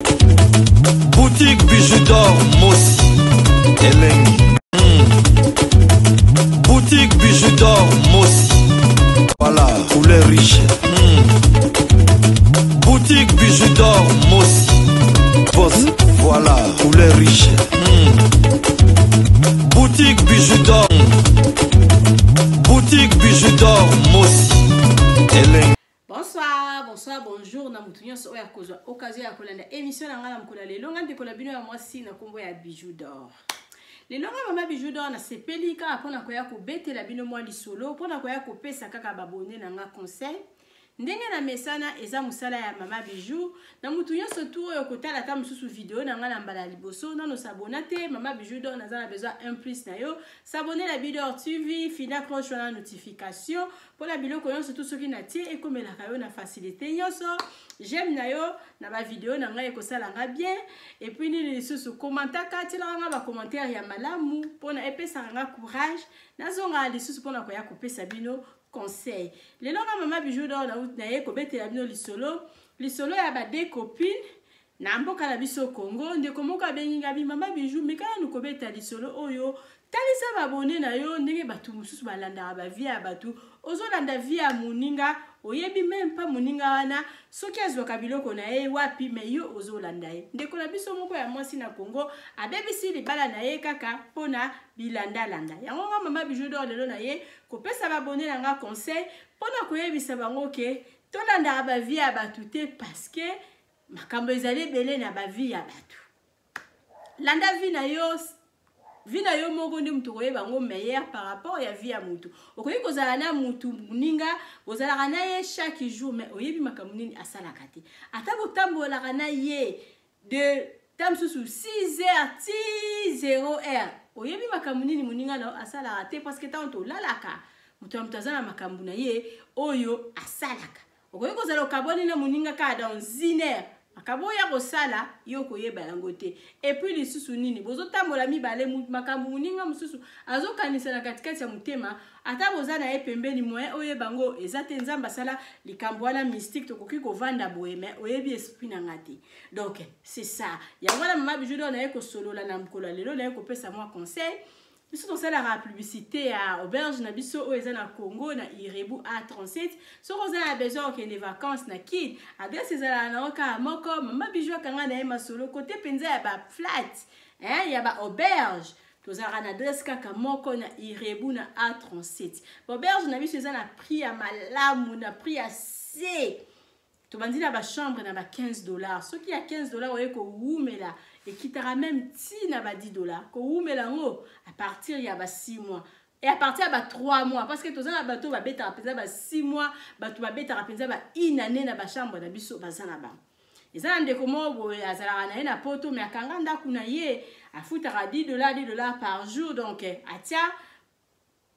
Boutique Bijou d'or Mossi Elengi. Boutique Bijou d'or Mossi. Voilà, couleur riche. Boutique Bijou d'or Mossi. Boss, voilà, couleur riche. Boutique Bijou d'or. Boutique Bijou d'or Mossi. Elengi. Bonsoir, bonsoir, bonjour na mutu nyonso oyo akozwa occasion ya kolanda émission na ngai na mokolo ya lelo. Ngai ndeko na bino ya mwasi na nkombo ya Bijou d'or. Lelo ngai mama Bijou d'or nasepeli kaka mpona koya kobetela bino mwa lisolo, mpona koya kopesa kaka babone na nga conseil ndenge na mesana. Eza mosala ya mama Bijou na mutu nyonso tu oyo kotala ata mosusu video na ngai na mbala ya liboso, nano s'abonner te, mama Bijou d'or naza na besoin un plus na yo. S'abonner na Bidor TV, fina cloche wana notification mpona biloko nyonso tu soki natie ekomelaka yo na facilité nyonso. J'aime na yo na bavideo na ngai ekosala nga bien. Et puis nini lisusu? Komantaka, tielaka nga bacommentaire ya malamu mpona epesaka nga courage nazongaka lisusu mpona koya kopesa bino conseil. Lelo nga mama Bijou d'or naye kobetela bino lisolo, lisolo ya ba deux copines na mboka na biso Congo. Ndeko moko abengi nga bi: "Mama Bijou, meka nanu kobeta lisolo oyo, talisa babone na yo ndenge bato mosusu balandaka bavie ya bato. Ozolanda vie ya moninga, oyebi même pas moninga wana soki azwaka biloko na ye wapi, mais yo ozolanda ye." Ndeko na biso moko ya mwasi na Congo abebisi libala na ye kaka mpona bilandalanda. Yango nga mama Bijou d'or lelo na ye kopesa babone na nga conseil mpona koyebisa bango ke tolandaka bavie ya bato te, parce que makambo ezali ebele na bavie ya bato. Landa vie na yo, vie na yo moko nde moto okoyeba yango meilleur par rapport ya vie ya motu. Okoki kozala na motu, moninga, bozalaka na ye chaque jour, mais oyebi makambo nini asalaka te. Ata botambolaka na ye de ta mosusu 6 heures ti 0 heure, oyebi makambo nini moninga na yo asalaka te, parce que ntango tolalaka, moto ya moto aza na makambo na ye oyo asalaka. Okoki kozala okabwani na moninga kaka dans une heure, makambo oyo ya kosala yo koyeba yango te. Et puis lisusu nini? Bozotambola mibale, makambo moninga mosusu azokanisa na katikati ya motema, ata boza na ye pembeni, moyen oyeba yango eza te. Nzambe asala likambo wana mystique. Tokoki kovanda boye, mais oyebi esprit na nga te. Donc c'est ça, yango wana mama Bijou d'or naye kosolola na mokolo ya lelo, naye kopesa mwa conseil. Biso tosalaka publicité ya auberge na biso oyo eza na Congo, na Irebu A37. Soki oza na besoin okende vacance na Kine, adresse ezalaka nango kaka moko. Mama Bijou akanga na ye masolo kote mpenza ya baflat, ya baauberge. Tozalaka na adresse kaka moko na Irebu na A37. Baauberge na biso eza na prix ya malamu, na prix ya c tobandi na bachambre na ba 15 dollars. Soki ya 15 dollars oye kowumela, ekitaka même ntina ba 10 dollars. Kowumela yango à partir ya ba 6 mois et à partir ya ba 3 mois, parce que toza na bato babetaka mpenza ba 6 mois, bato babetaka mpenza ba une année na bachambre na biso. Baza na bango. Eza na ndeko moko boye azalaka na ye na Poto, mais akanga ndako na ye, afutaka 10 dollars, 10 dollars par jour. Donc atia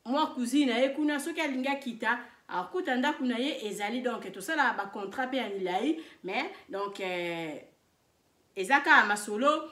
mwa cousine na ye kuna, soki alingi akita, akuta ndako na ye ezali. Donc tosalaka bacontrat mpe ya milai, mais donc eza kaka masolo.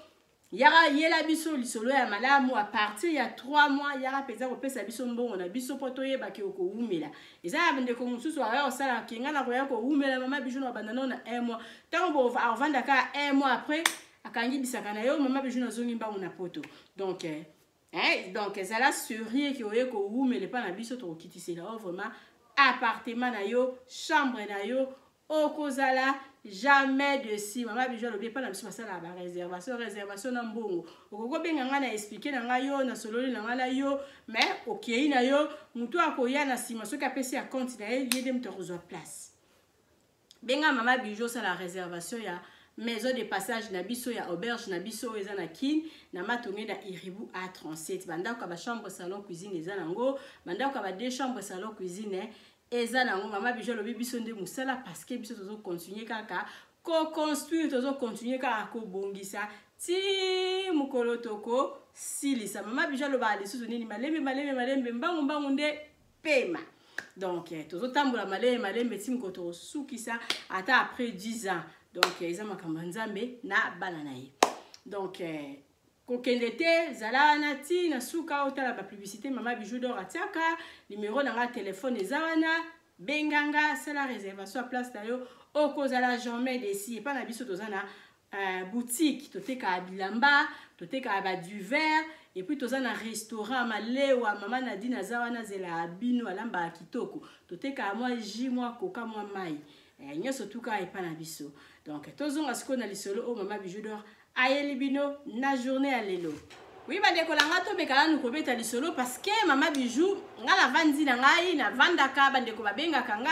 Yaka yela biso lisolo ya malamu à partir ya 3 mois. Yaka mpenza kopesa biso mbongo na biso mpo toyebaki okowumela. Eza ya ndeko mosusu aya kosala kenga na koya kowumela, mama Bijou na banda nano na 1 mois. Ntango avanda kaka 1 mois, après akangi bisaka na yo: "Mama Bijou, nazongi mbangu na Poto." Donc eh, donc ezala sérieux ke oye kowumela epa na biso, tokokitisela oyo vraiment appartement na yo, chambre na yo, okozala jamais déçu. Mama Bijou alobi epa na biso basalaka baréservation, réservation na mbongo. Okoki obenga ngai na expliquer na ngai yo, nasololi na ngai na yo, mais okei na yo, motu akoya na nsima, soki apesi ya compte na ye, ye nde moto akozwa place. Benga mama Bijou, osala réservation ya maison de passage na biso, ya auberge na biso oyo eza na Kine, na Matonge, na Iribu A37. Bandako ya bachambre, salon, cuisine eza nango, bandako ya ba deux chambre, salon, cuisine eza nango. Mama Bijou alobi biso nde mosala, parce que biso tozocontinue kaka koconstruire, tozocontinue kaka kobongisa ti mokolo tokosilisa. Mama Bijou alobaka lisusu nini? Malembe malembe malembe, mbangu mbangu nde pema. Donc tozotambola malembe malembe ti mokolo tokosukisa, ata après 10 ans. Donc eza makambo ya Nzambe na bana na ye. Donc kokende te, zala wana ti na suka, otala bapublicité mama Bijou d'or atiaka. Numero na nga telefone eza wana, benganga, sala réservation ya place na yo, okozala jamais déçu. Epa na biso toza na Boutique, totekaka bilamba, totekaka baduvet, et puis toza na restaurant Malewa. Mama Nadine aza wana, azelaka bino, alambaka kitoko. Totekaka mwa jus, mwa coca, mwa mai, nyonso tuka epa na biso. Donc tozonga sikoyo na lisolo oyo Mama Bijou d'Or ayeli bino na journée ya lelo. Oui, bandeko na ngai, tomeka nanu kobeta lisolo, parce que Mama Bijou, nga navandi na ngai, navandaka, bandeko babengaka nga,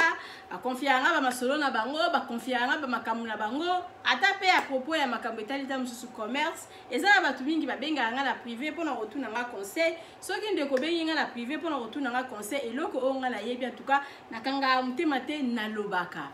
bakonfiaka nga bamasolo na bango, bakonfiaka nga bamakambo na bango, ata mpe ya propos ya makambo etali ta mosusu commerce. Eza na bato mingi babengaka nga na privé mpona kotuna nga conseil. Soki ndeko obengi nga na privé mpona kotuna nga conseil, eloko oyo nga nayebi, en tout cas nakangaka motema te, nalobaka.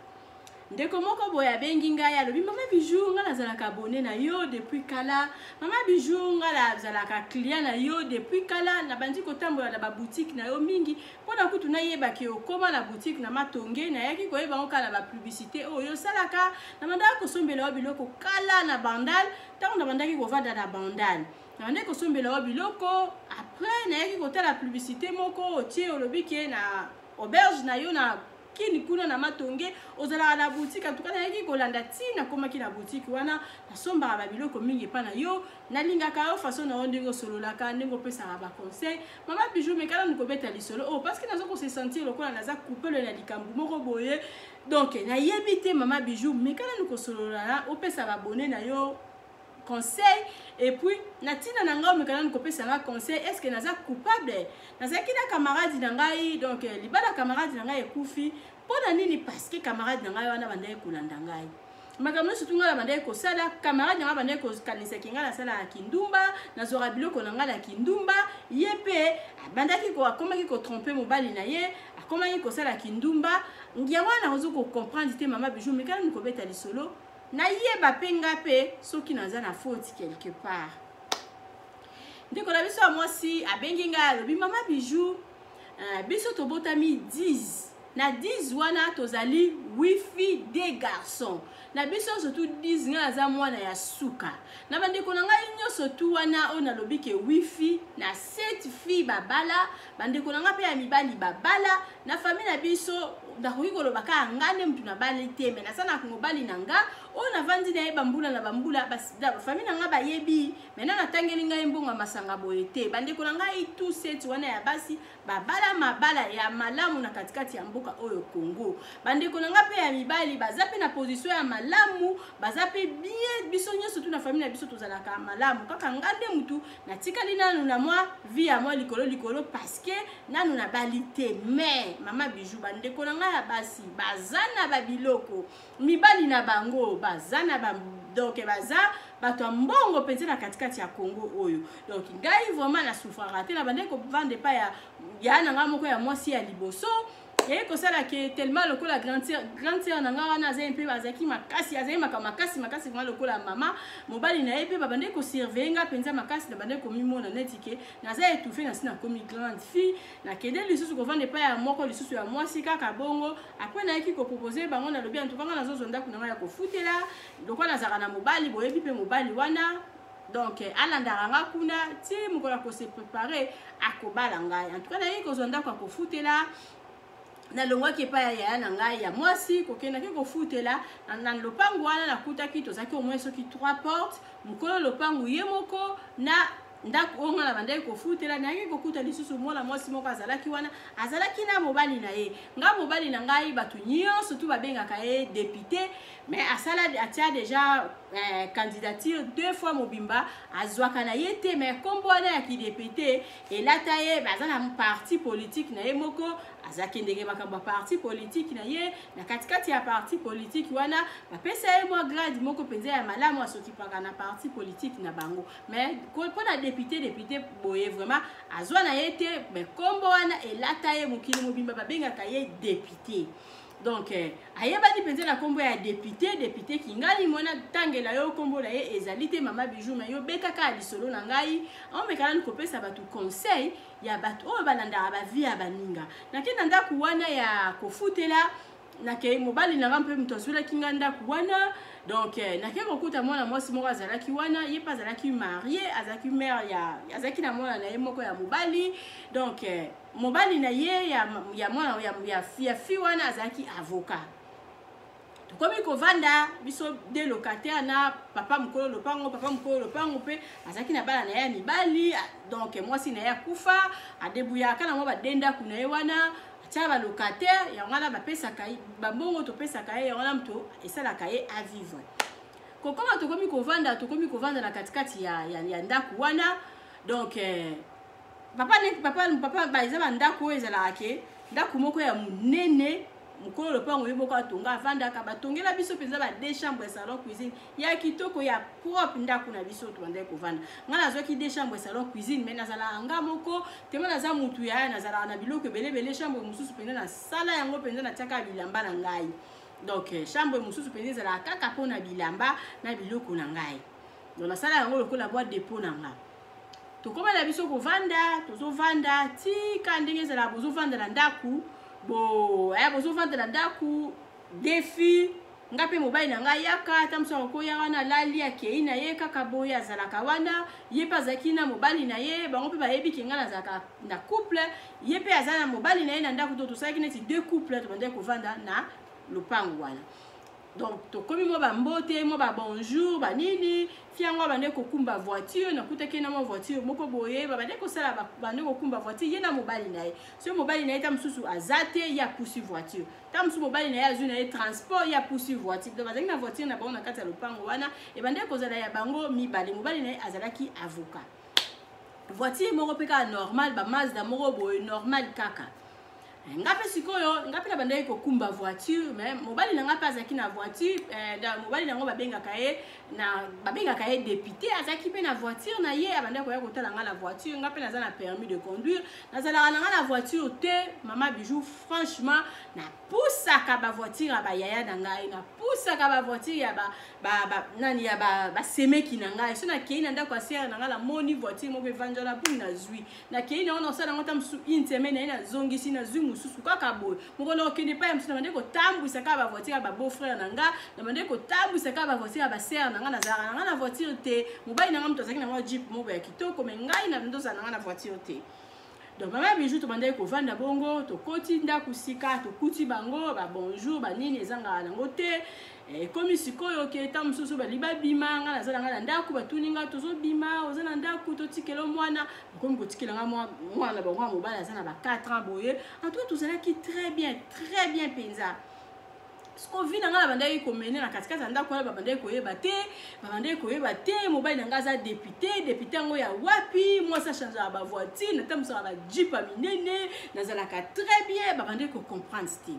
Ndeko moko boye abengi ngai, alobi: "Mama Bijou, ngai nazalaka abonné na yo depuis kala. Mama Bijou, ngai nazalaka client na yo depuis kala. Nabandi kotambola na baboutique na yo mingi mpona kutu nayebaki okóma na boutique na Matonge. Nayaki koyeba ngo kala na bapublicité oyo osalaka. Nabandaki kosombela yo biloko kala na Bandal. Ntango nabandaki kovanda na Bandal, nabandaki kosombela yo biloko. Après nayaki kotala publicité moko otie, olobi ke na auberge na yo na Kini kuna na Matonge ozalaka na boutique. En tout cas nayaki kolanda ti nakomaki na boutique wana. Nasombaka babiloko mingi epa na yo. Nalingaka yo, façon na yo, ndenge osololaka, ndenge opesaka baconseil. Mama Bijou, mekala nanu kobeta lisolo oyo, parce que naza kose sentir lokola naza coupable na likambo moko boye. Donc nayebi te. Mama Bijou, mekala nanu kosolola, opesa baabonnés na yo conseil. Et puis na ntina na ngai, omeka nanu kopesa nga conseil: est ce que naza coupable? Nazalaki na camarade na ngai. Donc libala camarade na ngai ekufi. Mpo na nini? Parce que camarade na ngai wana bandaki kolanda ngai makambo nyonso tu ngai na bandaki kosala. Camarade na ngai bandaki kokanisaki ngai nasalaka kindumba, nazwaka biloko na ngai na kindumba. Ye mpe abandaki, akomaki kotromper mobali na ye, akomaki kosala kindumba. Yango wana nakozi kocomprendre te. Mama Bijou, mekana nanu kobeta lisolo, nayeba mpe nga mpe soki naza na faute quelque part." Ndeko na biso ya mwasi abengi ngai, alobi: "Mama Bijou, biso tobotami 10. Na 10 wana tozali 8 filles, 2 garçons. Na biso nyonso tu 10, ngai naza mwana ya suka na bandeko na ngai nyonso tu wana oyo nalobi ke 8 filles na 7 filles babala. Bandeko na ngai mpe ya mibali babala. Na famille na biso, nakoki koloba kaka nga nde mutu nabali te, mais naza na mobali na nga oyo navandi na ye bambula na bambula. Famille na nga bayebi. Maintenant natangeli ngai mbongo ya masanga boye te. Bandeko na ngai tu sept wana ya basi babala mabala ya malamu na katikati ya mboka oyo Congo. Bandeko na nga mpe ya mibali baza mpe na position ya malamu, baza mpe bien. Biso nyonso tu na famille na biso tozalaka malamu. Kaka nga nde mutu natikali nanu na mwa vie ya mwa likolo likolo, parce que nanu nabali te. Mais Mama Bijou, bandeko na ngai ya basi baza na babiloko, mibali na bango baza na ba, donc baza bato ya mbongo mpenza na katikati ya Congo oyo. Donc ngai vraiment nasouffraka te. Na bandeki kovanda epai ya na ngai moko ya mwasi ya liboso. Yaye kosala ke tellement lokola grande sœur na ngai wana azali mpe, azalaki makasi, azali makambo makasi makasi vraiment lokola mama mobali na ye mpe, babandeki kosurveiller nga mpenza makasi. Na bandeki komimona neti ke naza étouffé. Nasi nakomi grande fille, nakende lisusu kovanda epai ya moko lisusu ya mwasi kaka bongo. Après nayaki koproposer bango, nalobi: en tout cas nga nazozwa ndako na ngai ya kofutela. Lokola nazalaka na mobali, boyebi mpe mobali wana, donc alandaka nga kuna ti mokolo akose préparer akobala ngai. En tout cas nayaki kozwa ndako ya kofutela. Nalongwaki epai ya yaya na ngai ya mwasi, kokendaki kofutela na lopango wana. Nakutaki tozalaki au moins soki trois portes, mokolo lopango ye moko na ndako oyo ngai na bandaki kofutela. Nayaki kokuta lisusu mwana mwasi moko azalaki wana, azalaki na mobali na ye. Nga mobali na ngai, bato nyonso tu babengaka ye député, mais asala, atia déjà candidature deux fois mobimba, azwaka na ye te. Mais nkombo wana ya kidéputé elata ye. Baza na parti politique na ye moko, azakendeke makambo ya parti politique na ye. Na katikati ya parti politique wana, bapesa ye mwa grade moko mpenza ya malamu, asokipaka na parti politique na bango. Mais mpo na député boye, vraiment azwa na ye te. Mais nkombo wana elata ye, mokili mobimba babengaka ye député. Donc ayebani mpenza na nkombo ya député, député Kingali. Mwana tangela yo nkombo na ye ezali te, Mama Bijou, mais yo betaka ya lisolo na ngai. Omeka nani kopesa bato conseil ya bato oyo balandaka bavie ya baninga. Nakei na ndako wana ya kofutela, nakei, mobali na nga mpe moto azwelaki nga ndako wana. Donc nakei kokuta mwana mwasi moko azalaki wana. Ye mpe azalaki marié, azalaki mère ya, azalaki na mwana na ye moko ya mobali. Donc mobali na ye ya mwana ya fille wana azalaki avocat. Tokomi kovanda biso de locataire na papa mokolo lopango. Papa mokolo lopango mpe azalaki na bana na ye ya mibali, donc mwasi na ye akufa, adebuyaka na mwa bade ndako na ye wana, atia balocataire. Yango wana bapesaka bambongo, topesaka ye, yango wana moto esalaka ye avivre. Kokoma tokomi kovanda, tokomi kovanda na katikati ya ndako wana. Donc papa papa papa, eza bandako oyo ezalaka ke ndako moko ya monene, mokolo lopango ye moko atonga, avandaka. Batongela biso mpenza ba deux chambre, salon, cuisine ya kitoko, ya propre. Ndako na biso tobandaki kovanda, ngai nazwaki deux chambre, salon, cuisine, mais nazalaka nga moko tema, naza mutu ya nazalaka na biloko ebelebele. Chambre mosusu mpenza nasala yango mpenza, natiaka bilamba na ngai. Donc chambre mosusu mpenza ezalaka kaka mpona bilamba na biloko na ngai. Donc nasala yango lokola bwa dépôt na ngai. Tokóma na biso kovanda, tozovanda tika ndenge ezalaka, bozovanda na ndako bo bozovanda na ndako défi. Nga mpe mobali na ngai yaka, ata mosu akokoya wana, alali, akei na ye kaka boye, azalaka wana. Ye mpe azalaki na mobali na ye, bango mpe bayebi ke ngai nazalaka na couple, ye mpe aza na mobali na ye na ndako. To tosalaki neti deux couple, tobandaki kovanda na lopango wana. Donc tokomi mwa bambote, mwa babonjour, banini. Fi yango abande kokumba voiture, nakutaki ye na mwa voiture moko boye, babande kosala, bande kokumba voiture, ye na mobali na ye. Soki mobali na ye ta mosusu aza te, ye apusi voiture. Ta mosusu mobali na ye azwi na ye transport, ye apusi voiture. Donc bazalaki na voiture na bango na kati ya lopango wana, ebandeki kozala ya bango mibale. Mobali na ye azalaki avocat. Voiture moko mpe kaka normal, baMazda moko boye normal kaka. Nga mpe sikoyo, nga mpe na bandaki kokumba voiture, mais mobali na nga mpe azalaki na voiture. Mobali nango babengaka ye na babengaka ye député, azalaki mpe na voiture na ye, abandaki koya kotala nga na voiture. Nga mpe naza na permis de conduire, nazalaka na nga na voiture te, mama Bijou. Franchement, napusaka bavoiture ya bayaya na ngai, napusaka bavoiture ya ba, nani, ya basemeki ba na ngai. So nakei na ndako ya sœur na ngai, namoni voiture moko evandi wana, mpuni nazwi, nakei nango, nasala yango ta mosusu une semaine, naye nazongisi, nazwi mosusu kaka boye. Mokolo okende epai ya mosusu, na bandeki kotambwisa kaka bavoiture ya babeau frère na nga, na bandeki kotambwisa kaka bavoiture ya basœur na nga. Nazalaka na nga na voiture te. Mobali na nga moto azalaki na mwa jeep moko ya kitoko, mais ngai na ndozala na nga na voiture te. Donc mama Bijou, tobandaki kovanda bongo. Tokoti ndako sika, tokuti bango, babonjour, banini, ezangaka nango te. Ekomi sikoyo ke ta mosusu bali babima, nga naza na nga na ndako, batuni nga: "Tozobima, oza na ndako, totikela mwana." Bakomi kotikela nga mwana bango ya mobali, aza na ba 4 ans boye. En tout cas tozalaki très bien, très bien mpenza. Siko vie na ngai na bandaki komene na katikati ya ndako wana, babandaki koyeba te, babandaki koyeba te. Mobali na ngai aza député, député yango ya wapi? Mwasi achangeaka bavoiture, natambwisaka bajeep ya minene, nazalaka très bien, babandaki kocomprendre te.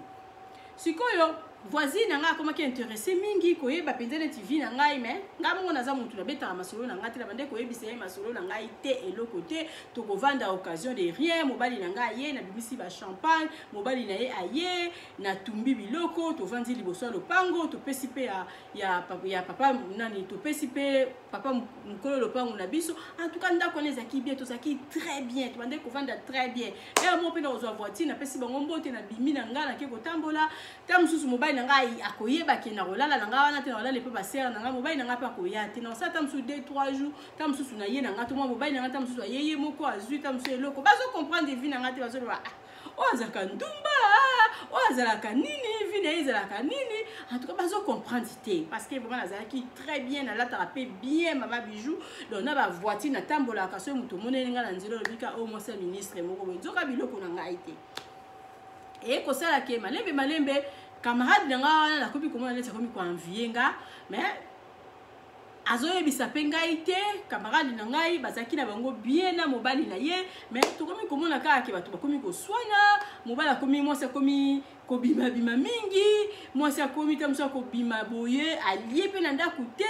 Sikoyo voisine na ngai akomaki intéressé mingi koyeba mpenza neti vie na ngai, mais ngai mongo naza motu nabetaka masolo na ngai te, na bandeki koyebisa ye masolo na ngai te, eloko te. Tokovanda occasion de rien, mobali na ngai aye, nabimisi bachampagne, mobali na ye aye, natumbi biloko, tovandi liboso ya lopango, topesi mpe ya papa nani, topesi mpe papa mokolo lopango na biso. En tout cas ndako wana ezalaki bien, tozalaki très bien, tobandeki kovanda très bien. Ere moko mpe na kozwa voiture, napesi bango mbote, nabimi na ngai, nake kotambola. Ta mosusu mobali na ngai akoyeba ke na kolala na ngai wana te, na kolala epe basœur na ngai. Mobali na ngai mpe akoya te, na kosala ta mosusu 2 3 jours. Ta mosusu na ye na ngai to mwa mobali na ngai, ta mosusu aye ye moko, azwi ta mosusu eloko. Bazocomprendre vie na ngai te, bazoloba: "Ah, oyo azalaka ndumba, oyo azalaka nini, vie na ye ezalaka nini?" En tout cas bazocomprendre te, parce que vraiment nazalaki très bien, nalataka mpe bien, mama Bijou. Donc na bavoiture natambolaka, soki moto omoneli ngai na nzela, olobika oyo mwasi ya ministre moko boye, nzoka biloko na ngai te. Eye kosala ke malembe malembe, camarade na ngai wana nakomi komona neti akomi koenvier nga, mais azoyebisa mpe ngai te. Camarade na ngai bazalaki na bango bien na mobali na ye, mais tokomi komona kaka ke bato bakomi koswana. Mobali akomi, mwasi akomi kobimabima mingi, mwasi akomi te, mosu akobima boye, alie mpe na ndako te,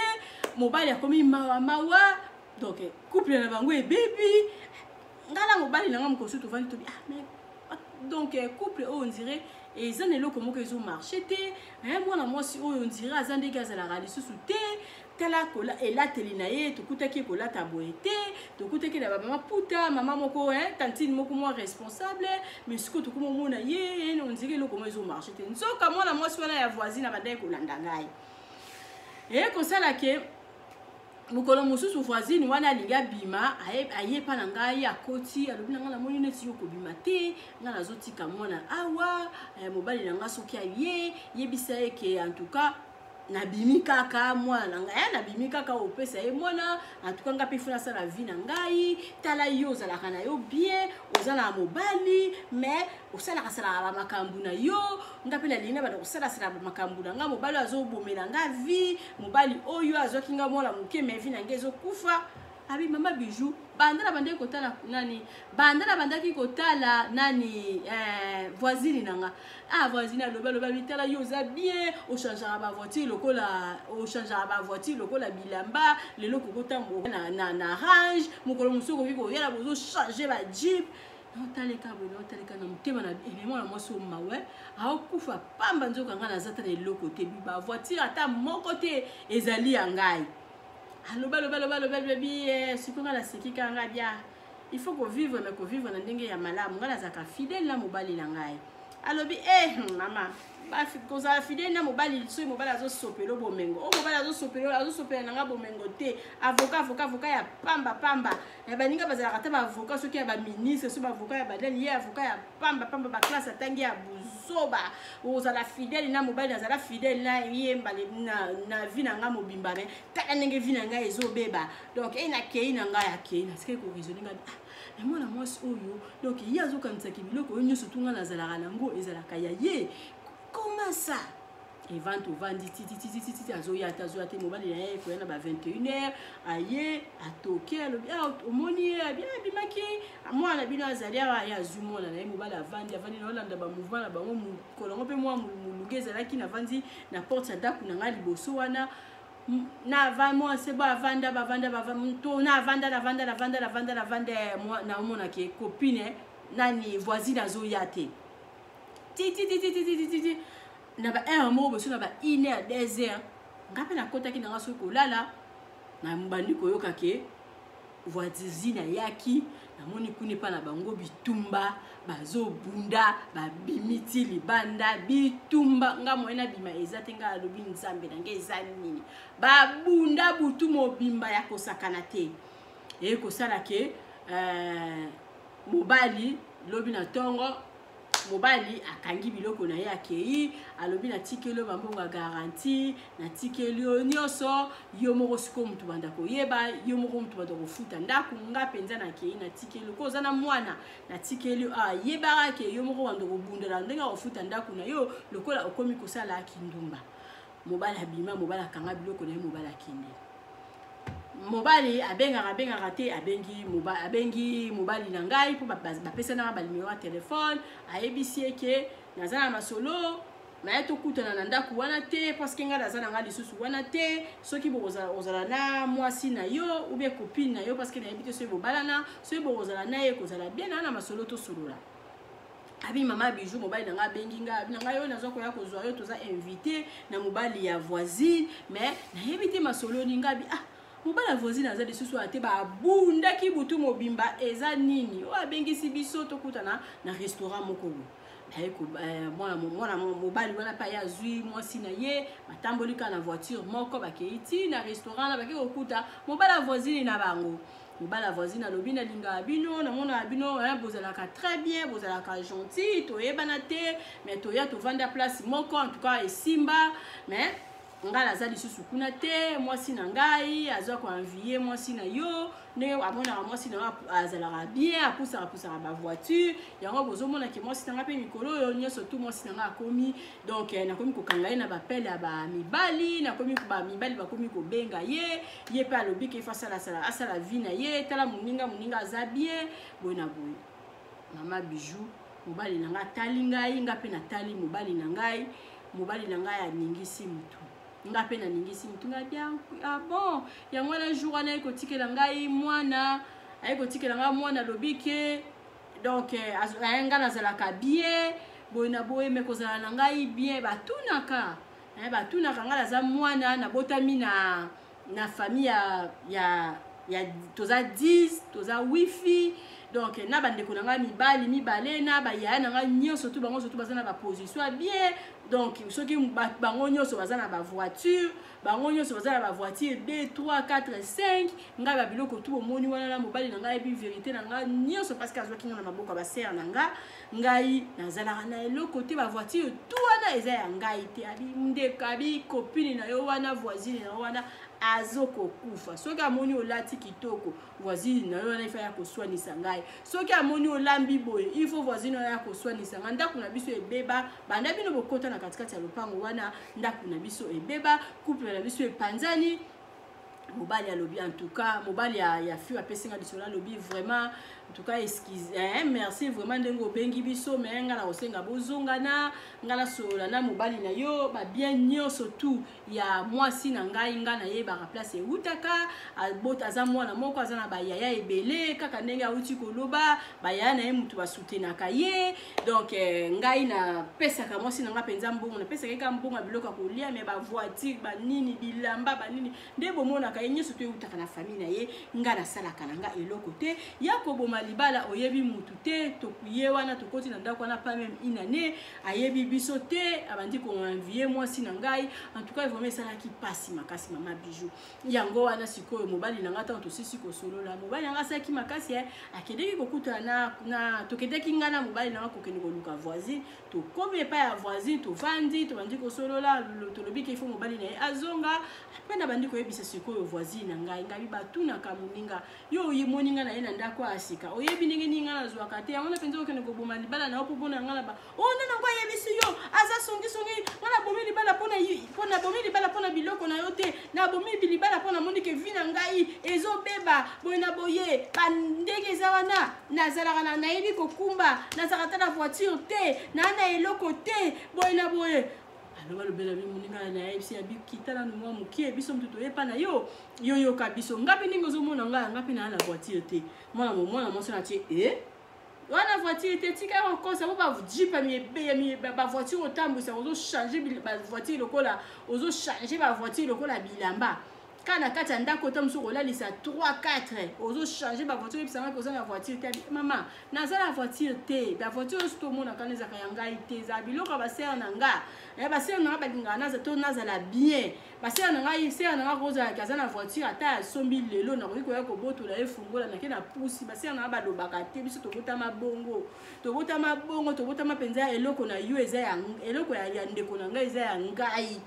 mobali akomi mawa mawa. Donc couple na bango ebebi. Ngai na mobali na ngai mokosu tovandi, tobi: "Ah, mais donc couple oyo, on dirait eza na eloko moko ezomarche te. Mwana mwasi oyo, on dirait aza ndenge azalaka lisusu te. Tala elateli na ye, tokutaki kolata boye te, tokutaki na bamama puta, mama moko, tantine moko mwa responsable, mais sikoyo tokoma omona ye, on dirait eloko moko ezomarche te." Nzoka mwana mwasi wana ya voisine abandaki kolanda ngai. Eye kosala ke Mokolo mosusu voisine wana alingi abima, aye epa na ngai, akoti, alobi na ngai: "Namoni neti yo kobima te, ngai nazotika mwana awa. Mobali na ngai soki aye, yebisa ye ke en tout cas nabimi kaka mwana na ngai, nabimi kaka, opesa ye mwana. En tout cas ngai mpe faut nasala vie na ngai. Tala, yo ozalaka na yo bien, oza na mobali, mais osalaka salaka bamakambo na yo. Nga mpe nalingi na banda kosalasala bamakambo na ngai. Mobali oyo azobomela nga vie, mobali oyo azwaki nga mwana moke, mais vie na ngai ezokufa." Abi: "Mama Bijou, banda na bandaki kotala nani, banda na bandaki kotala nani, voisine na nga. Ah, voisine alobi, alobi, abi: 'Tala, yo oza bien, ochangeaka bavoiture lokola, ochangeaka bavoiture lokola bilamba. Lelo kokotambola na Range, mokolo mosusu okoki koyala bozochange bajeep.' Naotaleka boye, naotaleka na motema na eme, mwana mwasi oyo mawe, aokufa pamba. Nzoka ngai naza ta na eloko te, bavoiture ata moko te ezali ya ngai." Aloba, aloba, aloba, aloba, alobi. Sikoyo ngai naseki kaka. Ngai bia, il faut kovivre, mais kovivre na ndenge ya malamu. Ngai nazalaka fidèle na mobali na ngai." Alobi: "Mama, kozala fidèle na mobali, soki mobali azosopela bomengo o, mobali azosopela, azosopela na nga bomengo te. Avocat, avocat, avocat ya pamba pamba. Ya baninga bazalaka ata baavocat soki ya baministre, soki baavocat ya badani, ye avocat ya pamba pamba, baclasse atangi ya buzoba. Ozala fidèle na mobali, nazala fidèle na ye mbale na vie na nga mobimba, mais tala ndenge vie na ngai ezobeba. Donc e nakei na ngai, akei, nasikaki koraisonner. Ngai: 'Ah, na mwana mwasi oyo, donc ye azokanisaki biloko oyo nyonso tu nga nazalaka nango ezalaka ya ye. Comment ça?'" Evante ovandi tititititi, azoya te, azoya te. Mobali na ye koya na ba 21 heure, aye, atoke, alobi: "Ah, omoni ye?" Abi: "Abimaki, mwana na bino azali awa." Ye azwi mwana na ye, mobali avandi, avandi, naolanda bamouvement na bango. Mokolo yango mpe mwa molunge ezalaki, navandi na porte ya ndako na ngai liboso wana, na mwasi bo avanda, bavanda to na avanda, navanda, navanda, navanda, navanda, naomonaki copine nani, voisine azoya te. Tititititititi, na ba heure moko boso, na ba 1 heure, 2 heures, nga mpe nakɔtaki nanga soki kolala, nabandi koyoka ke voisine ayaki. Namoni kuna epa na bango bitumba, bazobunda, babimi ti libanda, bitumba. Nga moye nabima eza te. Nga alobi: "Nzambe na ngai, eza nini?" Babunda butu mobimba ya kosakana te. Eye kosala ke mobali, lobi na ntongo, mobali akangi biloko na ye, akei. Alobi: "Natikeli yo bambongo ya garantie, natikeli yo nyonso. Yo moko sikoyo motu banda koyeba, yo moko motu banda kofuta ndako. Nga mpenza nakei, natikeli ko oza na mwana, natikeli yo awa. Yebaka ke yo moko banda kobundela ndenge akofuta ndako na yo lokola okomi kosala kindumba." Mobali abima, mobali akanga biloko na ye, mobali akende. Mobali abengaka, abengaka te. Abengi, abengi mobali na ngai mpo bapesanaka banuméro ya telefone. Ayebisi ye ke naza na masolo naye, tokutana na ndako wana te, parce que ngai naza na ngai lisusu wana te. Soki bokozala na mwasi na yo ou bien copine na yo, parce que nayebi te soki bobalana, soki bokozala na ye, kozala bien na masolo, tosolola. Abi: "Mama Bijou, mobali na ngai abengi ngai, abi na ngai oyo nazwa koya kozwa yo, toza invité na mobali ya voisine, mais nayebi te masolo nini." Abi: "Ah, mobali ya voisine aza lisusu ate, babundaki butu mobimba, eza nini oyo abengisi biso tokutana na restaurant moko boye?" Mwana mobali wana mpe aye, azwi mwasi na ye, batamboli kaka na voiture moko, bakei ti na restaurant na bakei kokuta mobali ya voisine na bango. Mobali ya voisine alobi: "Nalingaka bino, namonaka bino bozalaka très bien, bozalaka gentil. Toyebana te, mais toya tovanda place moko, en tout cas esimba, mais ngai naza lisusu kuna te. Mwasi na ngai azwa koenvier mwasi na yo, ndenge amonaka mwasi na yo azalaka bien, apusaka pusaka bavoiture yango. Bozomonake mwasi na ngai mpe mikolo oyo nyonso tu, mwasi na ngai akomi, donc nakomi kokanga ye na bapele ya bamibali, nakomi bamibali bakomi kobenga ye. Ye mpe alobi ke il faut asalasala, asala vie na ye. Tala moninga, moninga aza bien boye na boye." Mama Bijou, mobali na ngai atali ngai, nga mpe natali mobali na ngai. Mobali na ngai aningisi motu, nga mpe naningisi motu. Ngai bien: "Ah bon?" Yango wana, jour wana aye kotikela ngai mwana, aye kotikela ngai mwana, alobi ke donc aye, ngai nazalaka bien boye na boye, mais kozala na ngai bien, batunaka ngai, naza mwana, nabotami na famille ya Ya toza 10, toza wifi. Donc na bandeko na ngai mibali mibale na bayaya na ngai nyonso tu, bango surtout baza na baposition ya bien. Donc soki bango nyonso baza na bavoiture, bango nyonso baza na bavoiture 2, 3, 4, 5. Ngai babiloko tu omoni wana na mobali na ngai ayebi vérité na ngai nyonso, parce que azwaki ngai na maboko ya basere na ngai. Ngai nazalaka na eloko te, bavoiture tu wana eza ya ngai te. Abi ndeko, abi copine na yo wana, voisine na yo wana azokokufa soki amoni olati kitoko. Voisine na yo wana ifa ya koswanisa ngai. Soki amoni olambi boye, il faut voisine wana ya koswanisa ngai. Ndako na biso ebeba banda bino bokota na katikati ya lopango wana. Ndako na biso ebeba, couple na biso epanzani. Mobali alobi, en tout cas mobali ya fille apesi nga lisolo, alobi: "Vraiment, en tout cas excuse, eh, merci vraiment ndenge obengi biso, mais nga na kosenga bozongana. Nga nasolola na mobali na yo. Babien nyonso tu ya mwasi na ngai, nga nayebaka place eutaka. Aza mwana moko, aza na bayaya ebele, kaka ndenge awuti koloba, bayaya na ye mutu basutenaka ye. Donc ngai napesaka mwasi na nga mpenza mbongo, napesaka ye kaka mbongo ya biloko ya kolia, mais bavoiture, banini, bilamba, banini nde bomonaka ye nyonso to eutaka na famille na ye. Nga nasalaka na nga eloko te ya koboma libala. Oyebi mutu te. Ye wana tokoti na ndako wana, pas même une année, ayebi biso te, abandi koenvier mwasi na ngai." En tout cas vraiment esalaki mpasi makasi, mama Bijou. Yango wana sikoyo mobali na ngai, ntango tosisi kosolola, mobali na ngai asalaki makasi, akendeki kokutana na tokendeki ngai na mobali na ngai kokende koluka voisine. Tokomi epai ya voisine, tovandi, tobandi kosolola, tolobi ke ifo mobali na ye azonga. Mpe na bandi koyebisa sikoyo voisine na ngai, ngai batunaka moninga: "Yo oyemoni ngai na ye na ndako ya sika, oyebi ndenge nini ngai nazwaka te? Yango na mpenza okende koboma libala na yo mpo mpona ngai na ba o nde nango ayebisi yo aza songisongi. Ngai nabomi libala mpo nabomi libala mpona biloko na yo te. Nabomi libala mpo namoni ke vie na ngai ezobeba boye na boye. Bandenge eza wana, nazalaka nayebi kokumba, nazalaka ta na voiture te, naa na eloko te, boye na boye." Aloba lobela bi moninga na yebisi ya bikita nanu mwa mokie. Biso motu toyepa na yo, yo yoka biso. Nga mpe ndenge ozomona ngai, nga mpe naa na voiture te." Mwana mwasi na tie e wana voiture te, tika kokosa po bajeep ya bavoiture otambwisa, ozochange bavoiture lokola ozochange bavoiture lokola bilamba kaka na kati ya ndako. Ota mosusu kolalisa 3, 4, ozochange bavoiture, oyebisanga oza na voiture te. Mama, naza na voiture te. Bavoiture nyonso tomonaka wana ezalaka ya ngai te, ezala biloko ya basere na nga. Basere na nga balingaka naza to nazala bien. Basere na ngai, sere na nga kozalaka aza na voiture, ata asombi lelo, nakoki koya kobotola ye fungola, nake na pusi. Basere na nga balobaka te: "Biso tobotama bongo, tobotama bongo, tobotama mpenza. Eloko na yo eza ya eloko ya ndeko na ngai, eza ya ngai."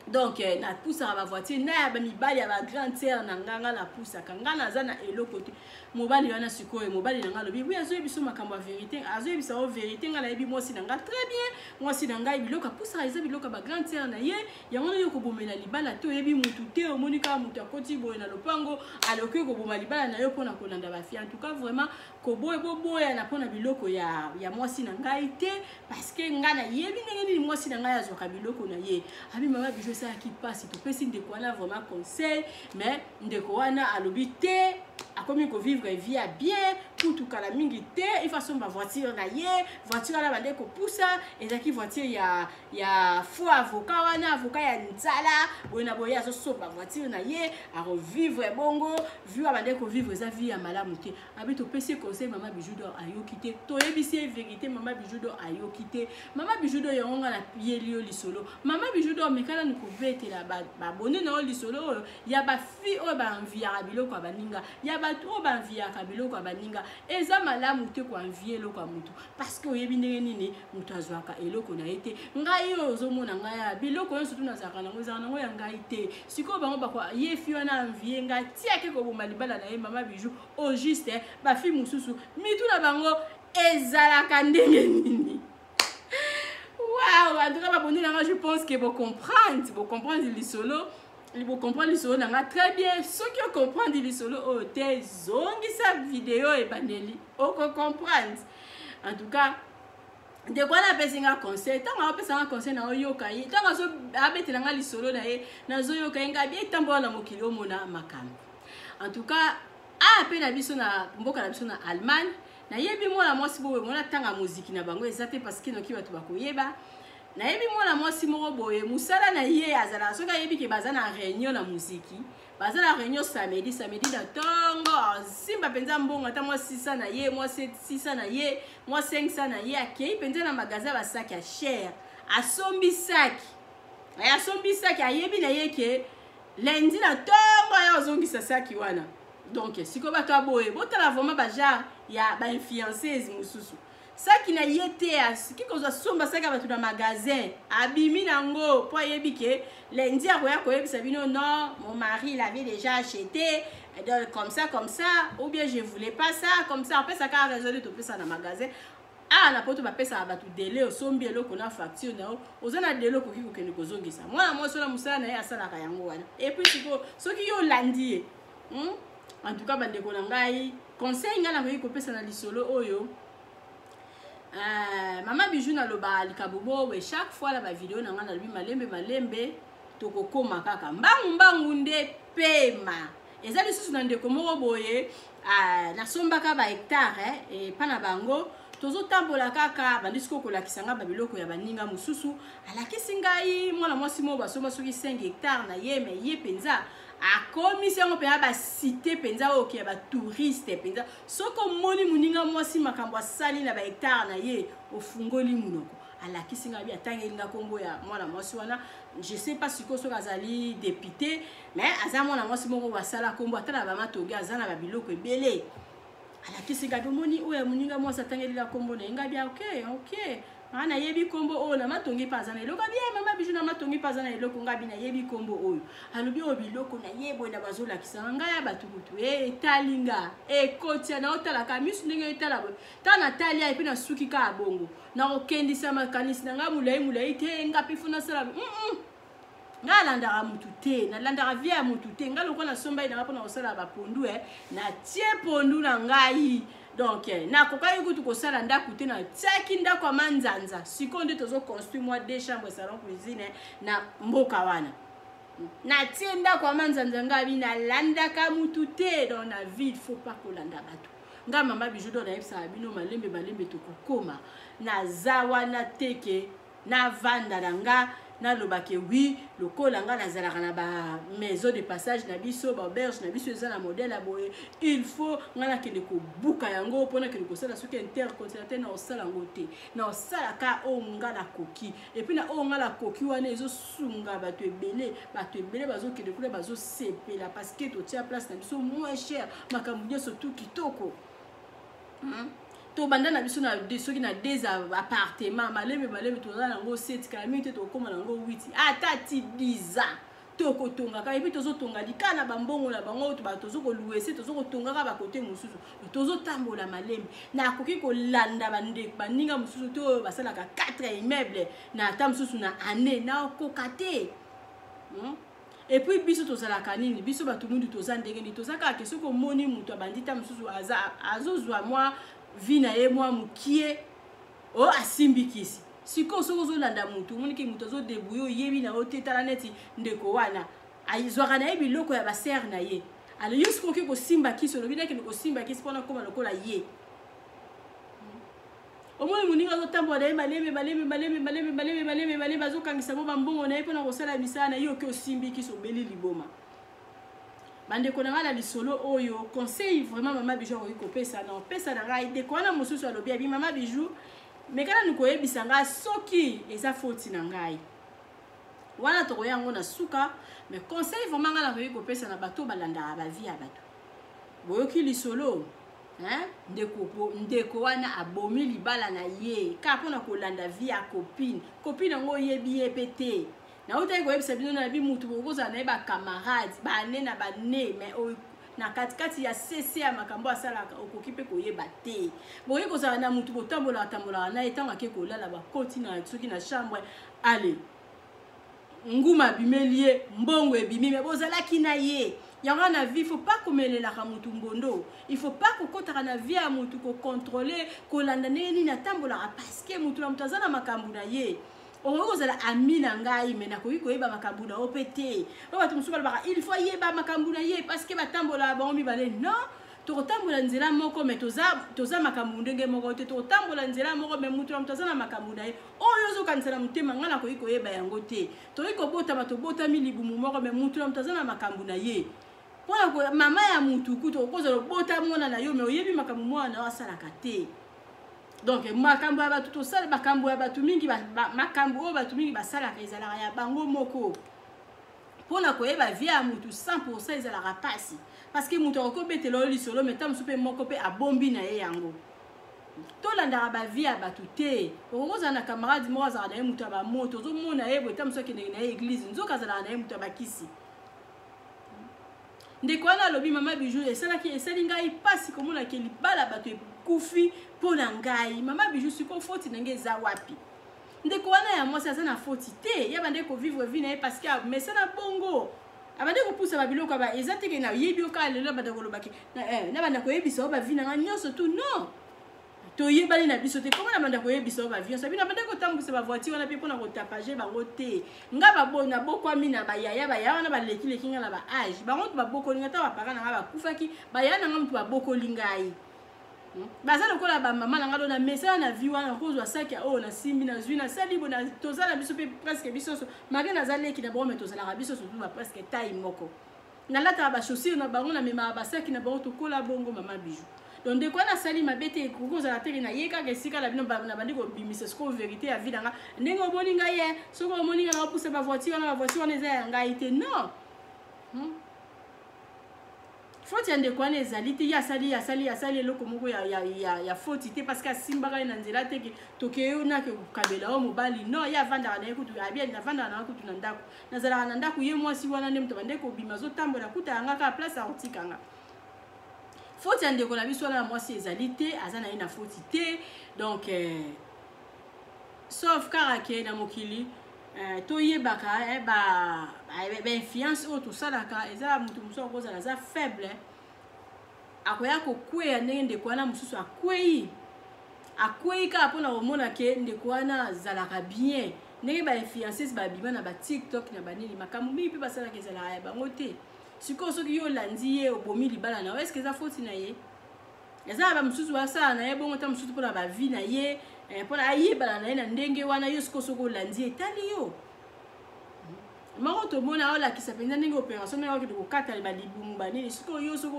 Donc napusaka bavoiture na ya bamibali ya bagrande sœur na nga. Nga napusaka, nga naza na eloko te. Mobali wana sikoyo, mobali na nga alobi: "Oui, azoyebi biso makambo ya vérité, azoyebisa o vérité. Nga nayebi mwasi na nga très bien. Mwasi na ngai, biloko apusaka eza biloko ya bagrande sœur na ye. Yango na yo kobomela libala te. Oyebi mutu te, omoni kaka mutu akoti boye na lopango, aloki koboma libala na yo mpona kolanda bafille. En tout cas vraiment koboya, boboyana mpona biloko ya mwasi na ngai te, parce que ngai nayebi ndenge nini mwasi na ngai azwaka biloko na ye." Abi mama Bijo, esalaki mpasi. Topesi ndeko wana vraiment conseil, mais ndeko wana alobi te, akomi kovivre vie ya bien. Kutu kala mingi te, il faut asomba voiture na ye. Voiture wana bande kopusa ezalaki voiture ya faux avocat wana, avocat ya nzala boye na boye. Azosomba voiture na ye, akovivre bongo. Vie oyo bande kovivre eza vie ya malamu te. Abi topesi conseil, mama Bijou d'Or, ayoki te. Toyebisi ye vérité, mama Bijou d'Or, ayoki te. Mama Bijou d'Or, yango nga nayeli yo lisolo. Mama Bijou d'Or, meka nanu kobetela babone na yo lisolo oyo ya bafille oyo baenviaka biloko ya baninga, ya bato oyo baenviaka biloko ya baninga. Eza malamu te koenvier eloko ya motu, parce que oyebi ndenge nini moto azwaka eloko na ye te. Ngai oyo ozomona ngai ya biloko nyonso tu nazalaka nango, ezalaka nango ya ngai te. Sikoyo bango bako ye fille wana envie ngai, tiake koboma libala na ye. Mama Bijou, au juste bafille mosusu mitu na bango ezalaka ndenge nini? Wow, en tout cas babondi nanga, je pense que bocomprendre, bocomprendre lisolo, bocomprendre lisolo na nga très bien. Soki ocomprendre lisolo oyo te, zongisa video ebandeli, okocomprendre. En tout cas ndeko wana apesi nga conseil. Ntango apesa nga conseil, na oyoka ye, ntango abetela nga lisolo na ye, nazoyoka ye. Ngai etambola na mokili, omona makambo. En tout cas aya mpe na biso na mboka na biso na Allemagne, nayebi mwana mwasi boye, mona ntanga moziki na bango eza te, parce que noki bato bakoyeba. Nayebi mwana mwasi moko boye, mosala na ye azalaka soki ayebi ke baza na réunion na moziki. Baza na réunion samedi, samedi na ntongo, asimba mpenza mbongo ata mwa 600 na ye, mwa 600 na ye, mwa 500 na ye, akei mpenza na magasin ya basaki ya cher, asombi saki, asombi saki, ayebi na ye ke lundi na ntongo aya ozongisa saki wana. Donc sikoyo bato ya boye, botala vraiment bagenre ya bainfluenceuse mosusu. Saki na ye te, asiki kozwa somba saki ya bato na magasin, abimi nango mpo ayebi ke lundi akoya koyebisa bino: "Non, mon mari l'avait déjà acheté, donc comme ça, comme ça, ou bien je voulais pas ça comme ça." Apesaka raison nde topesa na magasin awa na Poto. Bapesaka bato délai. Osombi eloko na facture na yo, oza na délai, okoki kokende kozongisa. Mwana mwasi wana, mosala na ye asalaka yango wana. Et puis sikoyo soki yo olandi ye, En tout cas, bandeko na ngai, conseil ngai nakoki kopesa na lisolo oyo, Mama Bijou, naloba likambo bowe chaque fois na bavideo na ngai, nalobi malembe malembe tokokóma kaka, mbangu mbangu nde pema. Eza lisusu na ndeko moko boye, nasombaka bahectare epa na bango. Tozotambola kaka, bandi sikoyo kolakisa ngai babiloko ya baninga mosusu. Alakisi ngai mwana mwasi moko basomba soki 5 hectare na ye, mais ye mpenza akomisi yango mpenza bacité mpenza oyo ya batouriste mpenza. Soki omoni moninga mwasi, makambo asali na bahectare na ye, ofungoli monoko. Alakisi ngai bi, atangeli nga nkombo ya mwana mwasi wana. Je sais pas sikoyo soki azali député, mais aza mwana mwasi moko basala nkombo ata na bamatongi, aza na babiloko ebele. Alakisi ngai, omoni oyo ya moninga mwasi, atangeli nga nkombo na ye. Ngai bia ok, aa nayebi nkombo oyo na Matongi mpe aza na eloko. Abi: "Mama Bijou, na Matongi mpe aza na eloko." Ngai abi: "Nayebi nkombo oyo." Alobi: "Oyo biloko na ye boye." Na bazolakisa ngai ya bato kutu etali nga, ekotia na otalaka misu ndenge etala boye. Ntango natali ye mpe nasuki kaka bongo, nakokendisa makanisi na ngai molai molai te. Nga mpe faut nasala. Ngai alandaka mutu te, nalandaka vie ya mutu te. Ngai lokola nasomba ye nanga mpona kosala bapondu, natie pondu na ngai. Donc nakokaki kutu kosala ndako te, natiaki ndako ya manzanza. Sikoyo nde tozoconstruire mwa deux chambre, salon, cuisine na mboka wana. Natie ndako ya manzanza. Ngai nalandaka mutu te. Donc na vie, faut pas kolanda bato. Ngai Mama Bijou, donc nayebisaka bino, malembe malembe tokokóma. Naza wana te ke navanda na nga, nalobake wi lokola nga nazalaka na bamaison de passage na biso, baauberge na biso eza na modèle ya boye, il faut nga nakende kobuka yango mpo nakende kosala soki intercontinental. Na kosala yango te, na kosalaka oyo nga nakoki. Et puis na oyo nga nakoki wana ezosunga bato ebele. Bato ebele bazokende kuna, bazosepela parce que totia place na biso moins cher, makambo nyonso tu kitoko, Tobanda na biso na soki na deux appartement, malembe malembe toza nango 7. Kala mingi te tokóma nango 8, ata ti 10 ans tokotongaka. Et puis tozotonga lika na bambongo na bango, tozokolouer se, tozokotongaka bakote mosusu, tozotambola malembe. Nakoki kolanda bandeko baninga mosusu te oyo basalaka 4 immeuble na ata mosusu na année, nakoka te, Et puis biso tozalaka nini? Biso bato mwindu toza ndenge nini? Toza kaka ke soki omoni moto abandi ta mosusu azozwa mwa vie na ye mwa mokie oyo, asimbi kisi. Sikoyo soki ozolanda motu, omoniki moto azodébrouiller, oyebi na yo te. Tala neti ndeko wana azwaka na ye biloko ya basere na ye. Alors yo sikoyo okoki kosimba kisi, olobi nakende kosimba kisi mpona kóma lokola ye. Omoni moninga azotambola na ye malembe malembe malembe malembe malembe malembe malembe, azokangisa mo bambongo na ye mpona kosala misala na ye. Oki osimbi kisi, obeli liboma. Bandeko na ngai, na lisolo oyo, conseil vraiment Mama Bijou akoki kopesa na opesa na ngai, ndeko wana mosusu alobi, abi: "Mama Bijou, meka nanu koyebisa ngai soki eza foti na ngai." Wana tokoya yango na suka. Mais conseil vraiment ngai nakoki kopesa na bato balandaka bavie ya bato, boyoki lisolo, ndeko, ndeko wana abomi libala na ye kaka mpona kolanda vie ya copine. Copine yango oyebi ye mpe te. Nautaki koyebisa bino na bi mutu bokozala na ye bacamarade bane na bane, mais na katikati ya sese ya makambo asalaka, okoki mpe koyeba te. Bokoki kozala na mutu, botambolaka tambolaka na ye, ntango ake kolala, bakoti na soki na chambre, ale nguma abimeli ye, mbongo ebimi, mais bozalaki na ye. Yango na vie, faut pas komelelaka mutu mbondo, il faut pas kokɔtaka na vie ya mutu, kocontrôler, kolanda ndenge nini atambolaka, parce que mutu na mutu aza na makambo na ye. Okoki kozala ami na ngai, mais nakoki koyeba makambo na yo mpe te. Oyo bato mosusu balobaka, il faut yeba makambo na ye parce que batambolaka bango mibale. Non, tokotambola nzela moko, mais toza makambo ndenge moko te. Tokotambola nzela moko, mais mutu na moto aza na makambo na ye. Oyo ozokanisa na motema, ngai nakoki koyeba yango te. Tokoki kobotama, tobotami libumu moko, mais mutu na moto aza na makambo na ye. Mpona mama ya mutu kutu okozala obota mwana na yo, me oyebi makambo mwana na yo asalaka te. Donc makambo ya bato tosala, makambo ya bato mingi, makambo oyo bato mingi basalaka ezalaka ya bango moko. Mpona koyeba vie ya mutu 100% ezalaka mpasi, parce que moto akoki obetela oyo lisolo, me ta mosusu mpe moko mpe abombi na ye yango. Tolandaka bavie ya bato te. Okoki kozala na camarade moko azalaka na ye moto ya bamoto, ozomona ye boye, ta mosusu akendeke na ye eglise, nzoka azalaka na ye moto ya bakisi. Ndeko wana alobi: "Mama Bijou, esalaki, esali ngai mpasi komona ke libala bato ekufi mpo na ngai. Mama Bijou, sikoyo foti na ngai eza wapi?" Ndeko wana ya mwasi aza na foti te. Ye abandaki kovivre vie na ye parce que amesana bongo, abandi kopusa babiloko ba. Eza teke nayebi yo kaka lelo, banda kolobaki nabanda koyebisa yo bavie na ngai nyonso tu. Non, toyebani na biso te. Koma na banda koyebisa yo bavie nyonso bino banda kotambwisa bavoiture wana mpe mpona kotapager bango te. Nga nabokwami na bayaya. Bayaya wana balekileki nga na baage. Bango moto babokoli nga. Ta bapara na nga bakufaki, bayaya na nga moto babokoli ngai. Baza lokola bamama na nga. Do na mesana na vie wana, kozwa saki oyo nasimbi, nazwi, nasali bo. Toza na biso mpe presque biso nyonso, malgré naza leki na bango, me tozalaka biso surtout bapresque taille moko. Nalataka bachaussure na bango, namemaka basaki na bango, tokola bongo. Mama Bijou, donc ndeko wana asali mabe te. Ekoki kozala teke na ye kaka esika na bino nabandi kobimisa sikoyo vérité ya vie na nga. Ndenge omoni ngai ye, soki omoni ngai naopusa bavoiture wana, bavoiture wana eza ya ngai te, non. Faute ya ndeko wana ezali te. Ye asali eloko moko ya faute te, parce que asimbaka ye na nzela te ke tokeye nake kokabela oyo mobali. Non, ye avandaka na ye kutu, abi avandaka na ye kutu na ndako, nazalaka na ndako. Ye mwasi wana nde moto bande kobima, azotambola, kuta yanga kaka place akotikanga. Faute ya ndeko na biso wana ya mwasi ezali te, aza na ye na faute te. Donc sauf kaka ke na mokili toyebaka bainfluence oyo tosalaka. Eza moto mosusu akozala aza faible, akoya kokweya ndenge ndeko wana mosusu akwei. Akwei kaka mpona komona ke ndeko wana azalaka bien, ndenge bainfluenceuse babima na baTikTok na banini, makambo mingi mpe basalaka ezalaka ya bango te. Sikoyo soki yo olandi ye, obomi libala na yo, est-ce eza foti na ye? Eza na bamosusu basala na ye bongo, ta mosusu mpona bavie na ye, mpona ayebana na ye na ndenge wana. Yo sikoyo soki olandi, etali yo moko. Tomona olakisa mpenza ndenge opération, ndenge okende kokata balibumu, banini. Sikoyo yo soki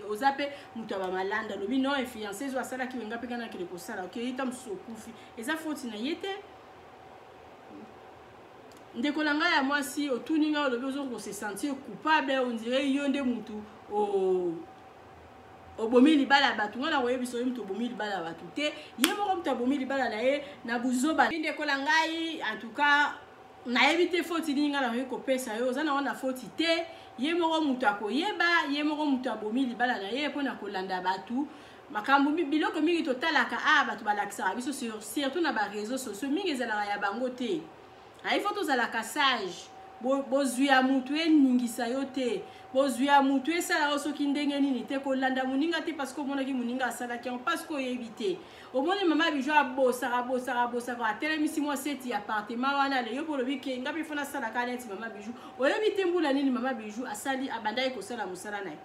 oza mpe moto ya bamalanda, alobi: "Non, influenceuse oyo asalaki wenga mpe kana akende kosala." Okei, ta mosusu okufi, eza foti na ye te. Ndeko na ngai ya mwasi, otuni ngai, olobi ozo kose sentir coupable, on dirait yo nde mutu obomi libala ya bato. Ngai na koyebisa oyo, moto obomi libala ya bato te, ye moko moto abomi libala na ye na buzoba. Ndeko na ngai, en tout cas nayebi te foti nini ngai nakoki kopesa yo. Oza nango na foti te. Ye moko moto akoyeba, ye moko moto abomi libala na ye mpona kolanda bato. Makambo, biloko mingi totalaka a bato balakisaka biso, surtout na baréseaux sociaux, mingi ezalaka ya bango te. Il faut tozalaka sage. Bozwi ya mutu eningisa yo te, bozwi ya mutu esala yo soki ndenge nini te. Kolanda moninga te parce que omonaki moninga asalaki yango, parce que oyebi te. Omoni mama Bijou abosaka, abosaka, abosaka, atelemisi mwa seti ya appartement wana. Ale yo mpo olobi ke nga mpe fo nasalaka neti mama Bijou. Oyebi te mbula nini mama Bijou asali, abandaki kosala mosala na ye.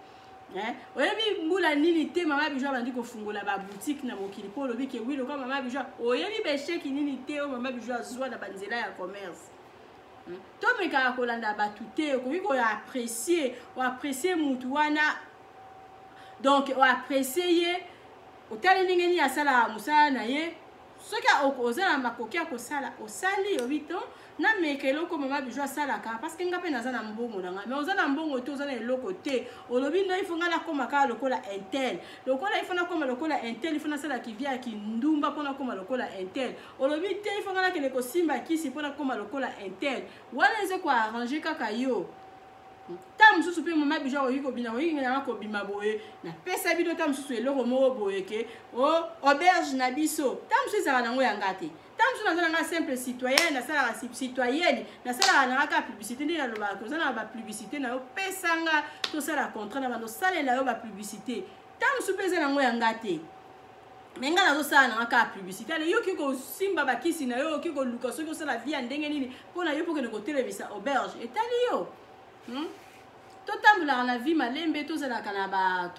Oyebi mbula nini te mama Bijou abandi kofungola baboutique na mokili, mpo olobi ke oui, lokola mama Bijou. Oyebi baéchecs nini te oyo mama Bijou azwa na banzela ya commerce. Tomekaka kolanda bato te. Okoki koapprécier, oapprécier mutu wana, donc oapprécier ye, otali ndenge nini asalaka mosala na ye. Soki oza na makoki ya kosala, osali, obi to nameka eloko mama Bijou asalaka, parce que nga mpe naza na mbongo na ngai. Mais oza na mbongo te, oza na eloko te, olobi: "No, ifo ngai nakóma kaka lokola un tel, lokola ifo nakóma lokola un tel, ifo nasalaki vie ya kindumba mpo nakóma lokola un tel." Olobi te: "Ifo ngai nakende kosimba kisi mpo nakóma lokola un tel." Wana eza koarranger kaka yo. Ta mosusu mpe mama Bijou akoki kobina, akoki nanga kobima boye, napesa bino ta mosusu eloko moko boye ke o auberge na biso. Ta mosusu ezalaka nango yanga te. Ta mosusu naza nanga simple citoyen, nasalaka citoyenne, nasalaka nanga kaka publicité. Nde nalobaka, oza na bapublicité na yo, pesanga tosala contrat na bando, osalela yo bapublicité. Ta mosusu mpe eza nango yanga te, me ngai nazosala nanga kaka publicité. Ale yoki kosimba bakisi na yo, oki koluka soki osala vie ya ndenge nini mpo na yo mpo kende kotelemisa auberge, etali yo. Totambolaka na vie malembe, tozalaka na ba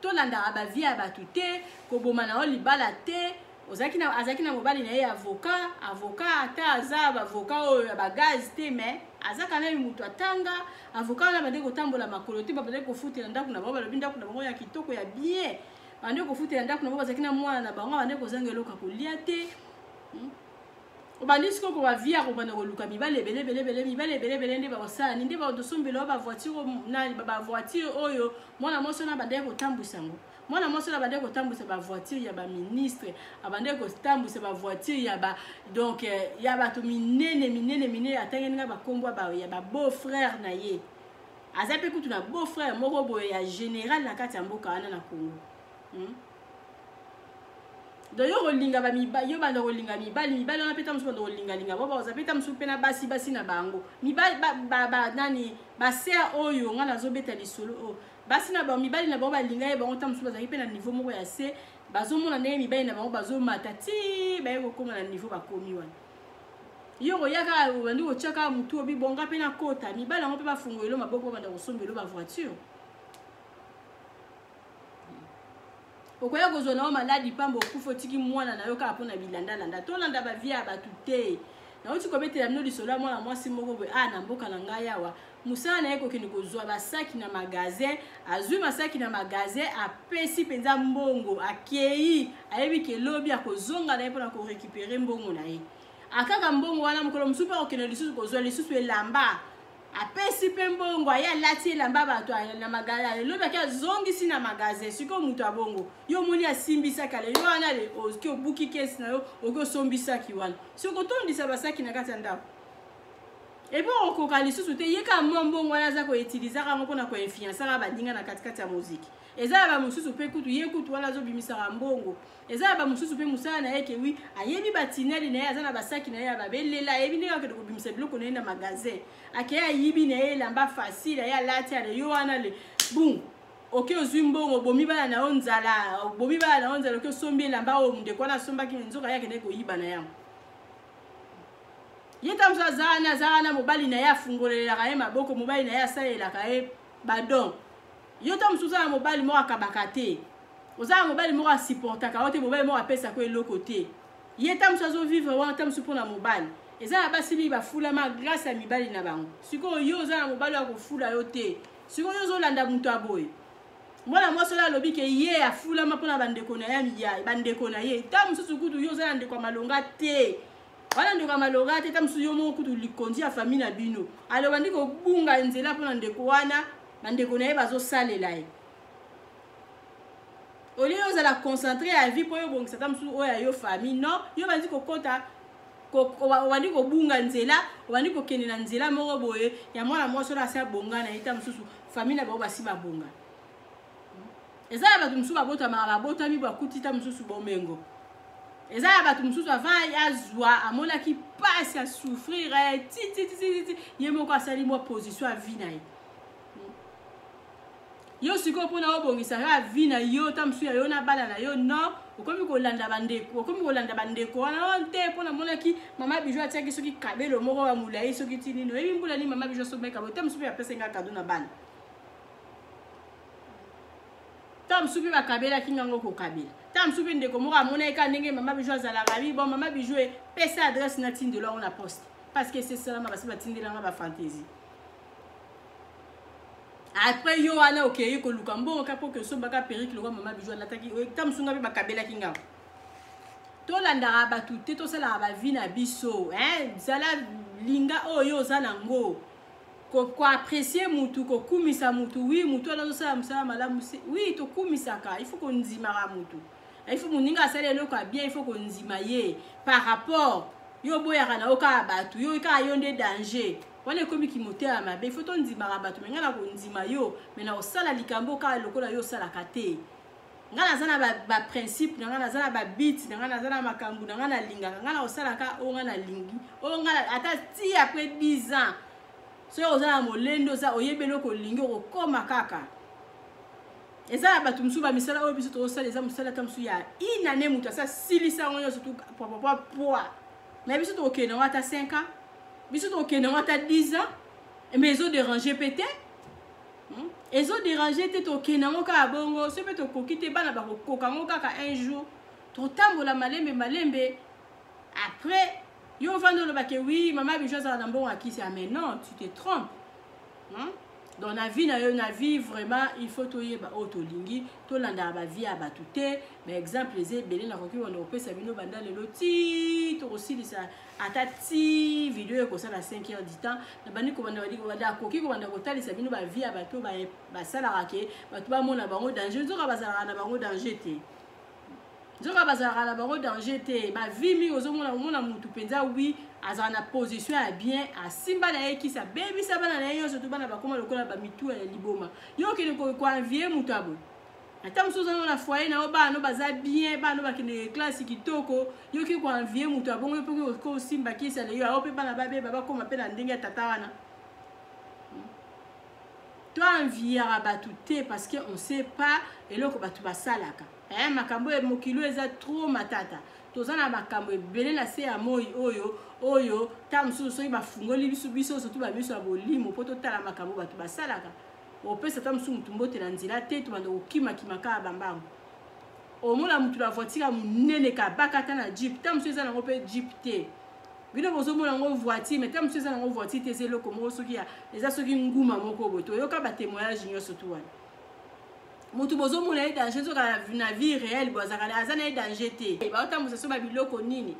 tolandaka bavie ya bato te. Koboma na yo libala te. Ozalaki na, azalaki na mobali na ye avocat, avocat ata aza bavocat oyo ya bagaz te, mais aza quand même moto atanga. Avocat wana bandeki kotambola makolo te, babandaki kofutela ndako na bango, balobi ndako na bango ya kitoko ya bien, bandeki kofutela ndako na bango, bazalaki na mwana na bango, bandeki kozanga eloko ya kolia te. Obandi sikoyo kobavia ya kobanda koluka mibali ebele ebele ebele, mibali ebele ebele nde bakosala nini, nde bakotosombela bavoiture na bavoiture oyo mwana mwasi wana abandaki kotambwisa yango. Mwana mwasi oyo abandaki kotambwisa bavoiture ya baministre, abandaki kotambwisa bavoiture ya ba donc ya bato minene minene minene. Atangeli nga bakombo ya babeau frère na ye, aza mpe kutu na beau frère moko boye ya général na kati ya mboka wana na Congo. Donc yo kolinga yo banda kolinga mibali, mibali wana mpe ta mosusu banda kolingalinga bo bakoza mpe ta mosusu mpe na basi basi na bango mibali nani baser oyo nga nazobeta lisolo oyo, basi na bango, mibali na bango balinga ye bango, ta mosusu bazalaki mpe na niveau moko ya se, bazomona ndenge mibali na bango bazomata ti baye kokóma na niveau bakomi wana. Yo koya kaka obandi kotya kaka motu obibonga mpe na kota mibali yango mpe bafungolelo maboko, babanda kosombelo bavoiture, okoya kozwa na yo maladi pamba, okufa otiki mwana na yo kaka mpona bilandalanda. Tolanda bavie ya bato te. Nauti kobetela bino lisolo ya mwana mwasi moko boye a na mboka na ngai awa. Mosala na ye kokende kozwa basaki na magasin, azwi masaki na magasin, apesi mpenza mbongo, akei, ayebi ke lobi akozonga na ye mpona korécupérer mbongo na ye. Akaka mbongo wana, mokolo mosusu mpe akokende lisusu kozwa lisusu elamba, apesi mpe mbongo, aye alati elamba bato na magasin, elobi ake azongisi na magasin. Sikoyo moto abongo yo omoni asimbisaki ale yo wana le oki obuki kesi na yo, oki osombisaki wana, soki otondisa basaki na kati ya ndako epo okoka lisusu te. Ye kaka mwa mbongo wana aza koutilisaka yango mpona koinfluençaka baninga na katikati ya moziki. Eza ya bamosusu mpe kutu ye kutu wana azobimisaka mbongo. Eza ya bamosusu mpe mosala na ye ke wi ayebi batineli na ye, aza na basaki na ye ya babelela, ayebi ndenge akende kobimisa biloko na ye na magasin, akei ayibi na ye elamba facile, aye alati ale yo wana le bum, oke ozwi mbongo, obomi bana na yo nzala, obomi bana na yo nzala, oke osombi elamba oyo ndeko wana asombaki, nzoka ye akendeki koyiba na yango. Ye ta mosusu aza wana, aza wana, mobali na ye afungolelaka ye maboko, mobali na ye asalelaka ye badon. Yo ta mosusu oza na mobali moko akabaka te, oza na mobali moko asupportaka yo te, mobali moko apesaka eloko te. Ye ta mosusu azovivre wana ta mosusu mpona mobali. Eza na basi mingi bafulama grâce ya mibali na bango. Sikoyo yo oza na mobali oyo akofula yo te, sikoyo yo ozolanda moto ya boye. Mwana mwasi oyo alobi ke ye afulama mpona bandeko na ye, ya bandeko na ye, ta mosusu kutu yo oza na ndeko ya malonga te wana, ndeko ya malonga te, ta mosusu yo moko kutu likonzi ya famille na bino. Aloba ndi kobunga nzela mpona ndeko wana, bandeko na ye bazosalela ye, olie yo ozala concentré ya vie mpo yo obongisa ta mosusu oyo ya yo famille. Non, yo bandi kokota, obandi kobunga nzela, obandi kokende na nzela moko boye ya mwana mwasi oyo asi abonga na ye, ta mosusu famille na bango basi babonga. Eza ya bato mosusu babotamaka, babotami bakuti ta mosusu bomengo. Eza ya bato mosusu avant azwa amonaki mpasi, asouffrir tititititi, ye moko asali mwa position ya vie na ye. Yo sikoyo mpona obongisa kaka vie na yo, ta mosusu ya yo na bana na yo, non, okomi kolanda bandeko, okomi kolanda bandeko wana o te mpo namonaki mama Bijou atiaki soki kabelo moko ya molai, soki ti nini, oyebi mbula nini mama Bijou asombaki kabelo te, mosusu mpe apesi nga kado na bana, ta mosusu mpe bakabelaki ngango kokabela, ta mosusu mpe ndeko moko amonaki kaka ndenge mama Bijou azalaka bi bon, mama Bijou epesa adresse, natindelo yango na poste, parce que esesalama basi batindelanga bafantaisie. Après yo wana okei koluka mbongo kaka mpo ke osombaka perruque lokwa mama Bijou alataki, ta mosusu nga mpe bakabelaki ngango. Tolandaka bato te, tosalaka bavie na biso. Zala linga oyo oza nango, koapprécier mutu, kokumisa mutu. Wi, mutu wana azosala mosala malamu, wi, tokumisaka. Il faut kondimaka mutu, il faut moninga asali eloko ya bien, il faut kondima ye par rapport yo oboyaka na yo kaka bato, yo kaka yo nde danger wana ekomi kimotema mabe. Il faut tondimaka bato. Me ngai na kondima yo, me na kosala likambo kaka lokola yo osalaka te. Ngai naza na baprincipe na ngai, naza na babit na ngai, naza na makambo na ngai nalingaka. Ngai na kosalaka oyo ngai nalingi, oyo ngai ata ti après 10 ans. Soki oza na molendo, oza oyebi eloko olingi, okokóma kaka. Eza na bato mosusu bamisala oyo biso tozosala eza mosala ata mosusu ya inane, moto asa silisa yango nyonso tu pwapwapwa pwa. Na biso tokokende yango ata 5 ans, biso tokokende yango ata 10 ans, mais ezodéranger mpe te, ezodéranger te. Tokende yango kaka bongo. Soki mpe tokoki te, bana bakokoka yango kaka un jour. Totambola malembe malembe. Après yo ovandi oloba ke oui, mama Bijou azala na mbongo ya kisi. Ah mais non, tu te trompes, hein? Donc na vie na yo, na vie vraiment, il faut toyeba oyo tolingi. Tolandaka bavie ya bato te. Baexemple eza ebele, nakoki wanda kopesa bino banda lelo ti tokosilisa ata ti video ekosala 5 heures du temps. Nabandi kobanda, bandi kobanda, akoki kobanda kotalisa bino bavie ya bato basalaka ke bato bamona bango danger, nzoka bazalaka na bango danger te, nzoka bazalaka na bango danger te. Bavie mingi ozomona, omona mutu mpenza, oui, azala na position ya bien, asimba na ye kisi, abebisa bana na ye nyonso to bana bakóma lokola bamitu ya liboma. Yo okende koenvier moto ya boye? Ata mosusu oza na foyer na yo, bana no baza bien, bana no bakende classe kitoko. Yo oki koenvier moto ya bongo? Yo mpe kosimba kisi ale yo ayo mpe bana babeba, bakóma mpe na ndenge ya tata wana. To enviaka bato te, parce que on sait pas eloko bato basalaka. Makambo ya mokili eza trop matata. Toza na makambo ebele na se ya moi oyo. Oyo ta mosusu soki bafungoli biso, biso surtout bamiso ya bolimo, mpo totala makambo bato basalaka. Opesa ta mosusu motu mbote na nzela te, tobanda kokimakima kaka bambango. Omona motu na voiture ya monene, kabaka ata na jeep, ta mosusu eza nango mpe jeep te. Bino bozomona yango voiture, mais ta mosusu eza nango voiture te, eza eloko moko soki eza soki nguma moko boye. Toyoka batémoignage nyonso tu wana. Motu bozomona ye danger, nzoka na vie réelle bo azalaka aza na ye danger te. Baotambusa so babiloko nini?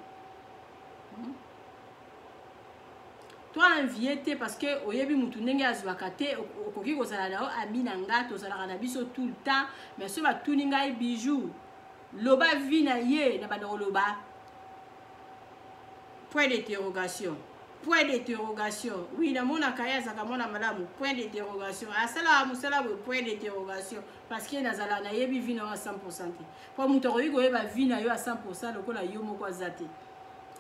To envie te, parce que oyebi mutu ndenge azwaka te. Okoki kozala na yo ami na nga, tozalaka na biso tout le temps, mais so batuni ngai: "Bijou, loba vie na ye", na banda koloba point d'interrogation, point d'interrogation. Oui, namonaka ye azalaka mwana malamu, point d'interrogation. Asalaka mosala boye, point d'interrogation. Parce que nazala nayebi vie na yo à 100 te, mpo moto akoki koyeba vie na yo à 100 lokola yo moko aza te.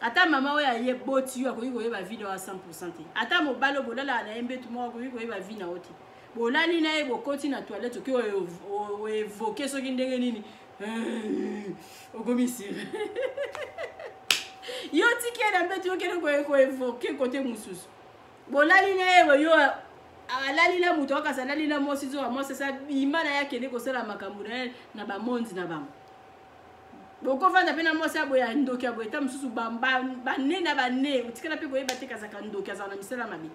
Ata mama oyo aye boti yo akoki koyeba vie na yo à 100 te. Ata mobali oyo bolalaka na ye mbetu moko akoki koyeba vie na yo te. Bolali na ye, bokoti na toilette, oki oévoquer soki ndenge nini, okomi sire. Yo tiki ye na mbetu, yokende koévoquer kote mosusu. Bolali na ye, yo alali na moto akasi, alali na mwasi, zoka mwasi asa bima na ye, akende kosala makambo na ye na bamondi na bango. Bokovanda mpe na mwasi aboye ya ndoki ya boye, ta mosusu bane na bane, otikala mpe koyeba te kazaka ndoki, azala na misala mabe.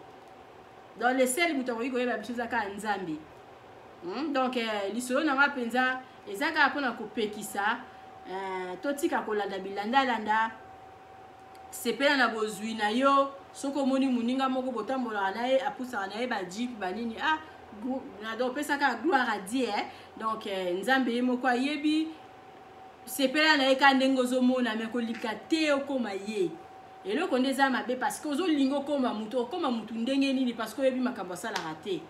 Donc le seul moto akoki koyeba biso eza kaka Nzambe. Donc lisolo na nga mpenza eza kaka mpona kopekisa totika kolanda bilandalanda. Sepela na bozwi na yo. Soki omoni moninga moko botambolaka na ye, apusaka na ye bajeep banini, ah, donc opesaka gloire à Dieu, eh? Donc Nzambe ye moko ayebi. Sepela na ye kaka ndenge ozomona, me kolika te okóma ye. Eloko nde eza mabe, parce que ozolinga okóma motu, okóma motu ndenge nini? Parce que oyebi makambo asalaka te,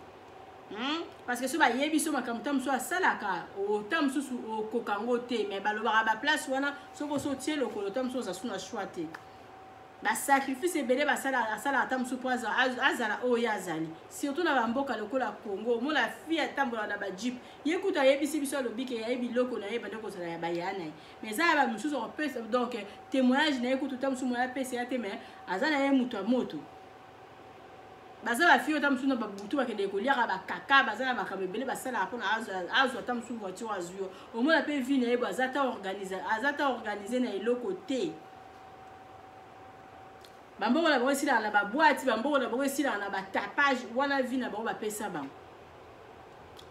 Parce que so bayebi so makambo ta mosusu asalaka, ota mosusu okoka yango te. Mais balobaka baplace wana, soki oso otie lokolo, ta mosusu oza su na choix te. Basacrifice ebele asalaka ata mosusu mpo azala oyo ye azali, surtout na bamboka lokola Congo. Omona fille atambolaka na bajeep, ye kutu ayebisi biso, alobi ke yaye biloko na ye bande kozala ya baya na ye, mais eza ya bamosusu akopesa. Donc témoignage na ye kutu, ta mosusu moye apesa ya te, mais aza na ye moto ya moto. Baza bafille ata mosusu na babutu bakendeke koliaka bakaka, baza na makambo ebele basalaka mpona azwa ata mosusu voiture azwi yo. Omona mpe vie na ye bo aza ta organisé na eloko te. Bambongo na bango esilaka na baboîte, bambongo na bango esilaka na batapage wana. Vie na bango bapesa bango.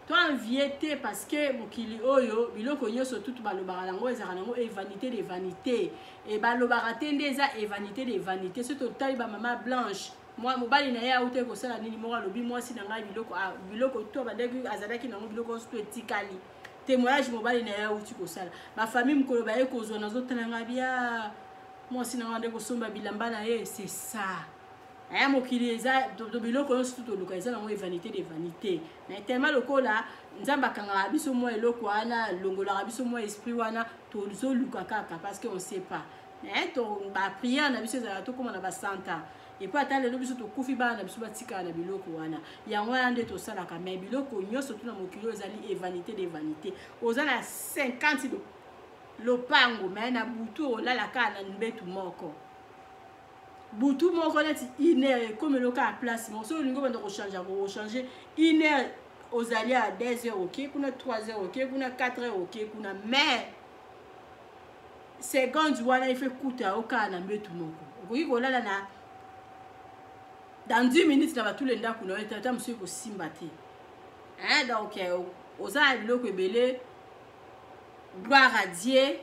To envie te, parce que mokili oyo, biloko nyonso tutu balobaka yango ezalaka nango vanité de vanité. E balobaka te nde eza vanité de vanité. Soki totali bamama Blanche, mobali na ye auti kosala nini moko, alobi mwasi na ngai, biloko, biloko to bandaki azalaki nango, biloko nyonso to etikali. Témoignage mobali na ye auti kosala, bafamille mokolo baye kozwa, nazotala ngai bia mwasi na ngai nde kosomba bilamba na ye. C'est ça aya mokili eza biloko nyonso tu toluka eza nango vanité de vanité. Mais tellement lokola Nzambe akangaka biso mwa eloko wana, alongolaka biso mwa esprit wana, tozoluka kaka, parce que on sait pas. Baprière na biso ezalaka tokóma na ba 100 ans, et puis ata lelo biso tokufi, bana na biso batikala na biloko wana. Yango wana nde tosalaka. Mais biloko nyonso tu na mokili oyo ezali vanité de vanité. Oza na 50 lopango, mais na butu olala kaka na mbetu moko. Butu moko neti une heure ekomeli kaka place moko. Soki olingi obanda kochanger, kochanger une heure, ozali à 2 heures oke kuna, 3 heures oke kuna, 4 heures oke kuna. Mais seconde wana ife kuta yo kaka na mbetu moko. Okoki kolala na dans 10 minutes na batule ndako na yo ata mosusu ekosimba te. Hein, donc oza na biloko ebele, gloire à Dieu,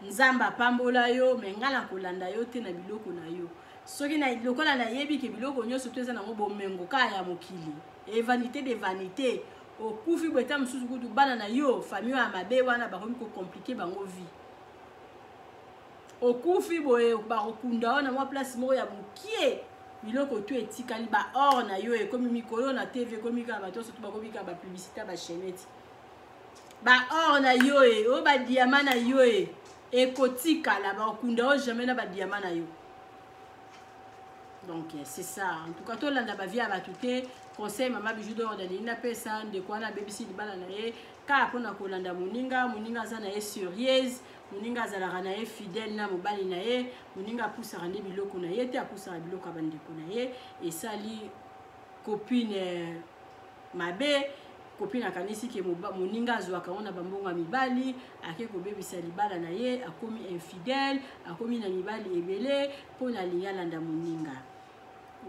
Nzambe apambola yo, mais nga nakolanda yo te na biloko na yo. Soki na lokola nayebi ke biloko nyonso to eza nango bomengo kaka ya mokili, et vanité de vanité, okufi boye ta mosusu kutu bana na yo, famille ya mabe wana bakomi ko compliquer bango vie. Okufi boye bakokunda yo na mwa place moko ya mokie, biloko to etikali ba or na yo ekomi mikolo na TV, ekomi kaka bato nyonso to bakomi kaka ba publicité ba chaînette. Ba or na yo e, oyo ba diamant na yo e, ekotikala bakokunda yo jamais na ba diamant na yo. Donc c'est ça. En tout cas tolanda ba vie ya bato te. Conseil mama Bijou d'or nalingi napesa ndeko wana abebisi libala na ye kaka mpona kolanda moninga. Moninga aza na ye sérieuse, moninga azalaka na ye fidèle na mobali na ye, moninga apusaka nde biloko na ye te, apusaka biloko ya bandeko na ye. Esali copine mabe, copine akanisi ke moninga azwaka yango na bambongo ya mibali, ake kobebisa libala na ye, akomi infidèle, akomi na mibali ebele mpona alingi alanda moninga.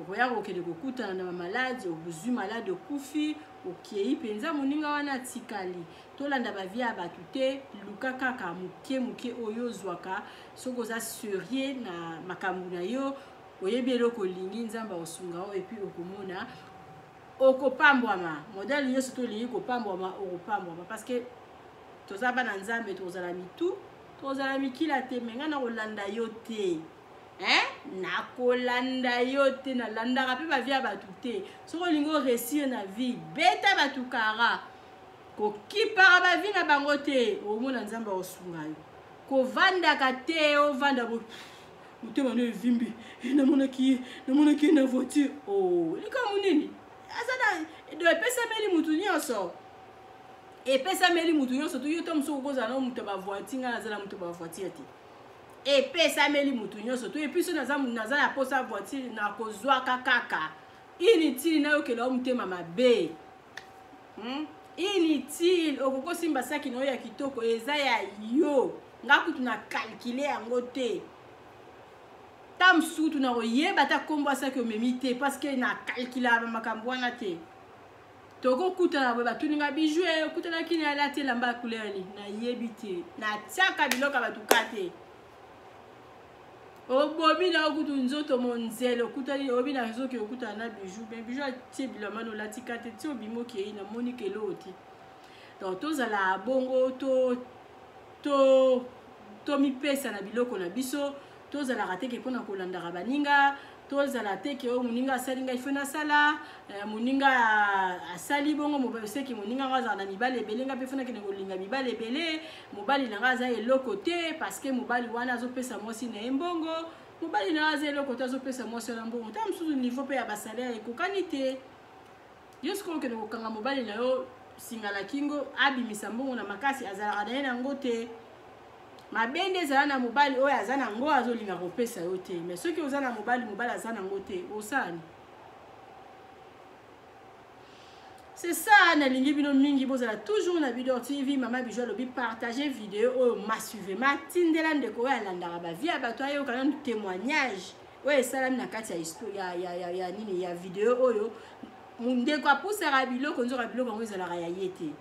Okoya kokende kokutana na bamaladi, ozwi maladi, okufi, okei mpenza, moninga wana atikali. Tolanda bavie ya bato te, luka kaka moke moke oyo ozwaka. Soki oza sérieux na makambo na yo, oyebi eloko olingi, Nzambe akosunga yo, et puis okomona okopambwama. Modèle nyonso tolingi kopambwama, okopambwama, parce que toza bana Nzambe, tokozala mitu, tokozala mikila te. Me ngai nakolanda yo te, hein? Nakolanda yo te, nalandaka mpe bavie ya bato te. Soki olingi oréussir na vie, beta bato kara, kokipaka bavie na bango te, omona Nzambe akosunga yo. Kovandaka te, ovanda bo motema no evimbi, namonaki ye na voiture. Oh, likambo nini aza na do epesameli mutu nyonso, epesameli mutu nyonso to yo to mosuku okozala na moto ya bavoiture, ngai naza na moto ya bavoiture te, epesameli mutu nyonso to. Epuis so naza na posa voiture, nakozwaka kaka. Inutile nayokela yo motema mabe. Inutile. Okoki osimba saki na yo ya kitoko, eza ya yo, nga kutu na calcule yango te. Ta mosusu kutu na koyeba ata nkombo asaki omemi te, parce que na calculaka makambo wana te. Tokokutana boye, batuni nga Bijou, okutanaki na alati elamba ya couleur nini? Nayebi te, natiaka biloko ya bato ka te. Obomi na yo kutu nzoto monzele, okutani oyebi na zoki okutana na Bijou, mais Bijou atie bilamba na olati ka te, ti obimi okei, namoni keloo te. Donc tozala bongo, tomipesa na biloko na biso, tozalaka teke mpona kolandaka baninga, tozala teke oyo moninga asali ngai fo nasala, moninga asali bongo, seki moninga ngo azala na mibali ebele, ngai mpe fo nakende kolinga mibali ebele, mobali na ngai aza eloko te, parce que mobali wana azopesa mwasi na ye mbongo, mobali na ngai aza eloko te, azopesa mwasi wana mbongo. Ta mosusu niveau mpe ya basalaire ekokani te. Yo sikoyo okende kokanga mobali na yo singa na kingo, abimisa mbongo na makasi, azalaka na ye nango te. Mabe nde ezala na mobali oyo aza nango, azolinga kopesa yo te. Mais soki oza na mobali, mobali aza nango te, osala nini? C'est ça, nalingi bino mingi, bozala toujours na Bidor TV. Mama Bijou alobi partager vidéo oyo massivement, tindela ndeko oyo alandaka ba vie ya bato, ayoka nanu témoignage oyo esalami na kati ya histoire ya nini ya vidéo oyo. Ndeko apusaka biloko, nzoka biloko yango ezalaka ya ye te.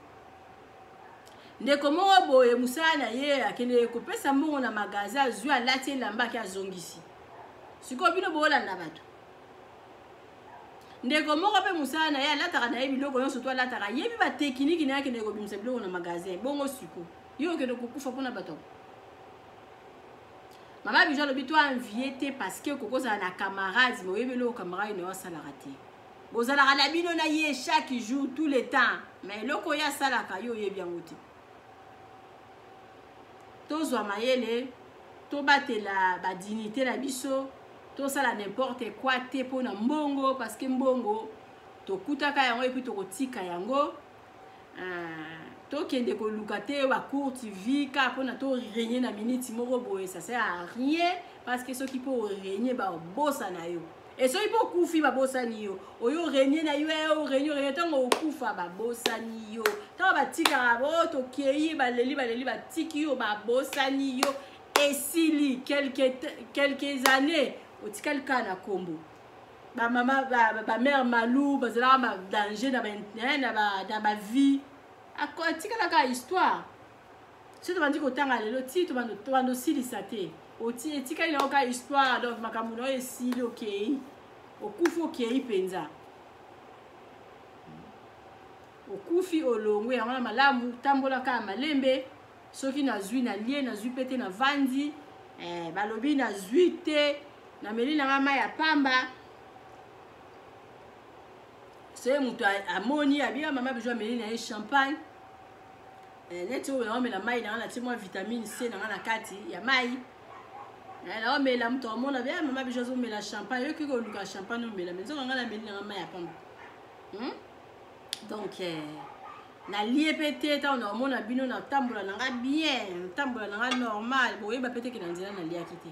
Ndeko moko boye mosala na ye akende kopesa mbongo na magasin, azwi alati elamba ake azongisi. Sikoyo bino boolanda bato. Ndeko moko mpe mosala na ye alataka na ye biloko nyonso to alataka, yebi batekiniki na ye, akende kobimisa biloko na magasin. Bongo siko yo okende kokufa mpona bato. Mama Bijou alobi to envie te, parce que okokozala na camarade, mais oyebi eloko camarade na yo asalaka te. Bozalaka na bino na ye chaque jour, tout le temps, mais eloko oyo asalaka yo oyebi yango te. Tozwa mayele, tobatela badignité na biso, tosala n'importe quoi te mpona mbongo, parce que mbongo tokutaka yango et puis tokotika yango. Tokende koluka te ba courte vie kaka mpona torégner na minute moko boye, ça sert à rien, parce que soki mpo orégner babosana yo, e soki mpo okufi babosani yo. Oyo orégner na yo, orégner, orégner, ntango okufa babosani yo. Ntango batikaka o tokei, baleli baleli, batiki yo, babosani yo. Esili quelques, quelques années otikali kaka na kombo. Bamama bamare malou bazalaka badanger na bavie, atikala kaka histoire. Soki tobandi kotanga lelo ti tobanda osilisa te, etikali nango kaka histoire. Donc makambo na oyo esili, okei, okufi, okei mpenza, okufi, olongwe. Yango na malamu tambola kaka malembe. Soki nazwi, nalie, nazwi mpe te, navandi, balobi nazwi te, nameli nanga mai ya pamba. Soki moto amoni abika mama Bijou ameli na ye champagne, neti oyo naomela mai nanga, natie mwa vitamine C nanga na kati ya mai, naomela, moto amona be mama Bijou azomela champagne, yoki koluka champagne omela, mais nzoka nga nameli nanga mai ya pamba, Donc nalie mpe te. Ntango naomona bino, natambola nanga bien, natambola nanga normal, boyeba mpe teke na nzela naliaki te.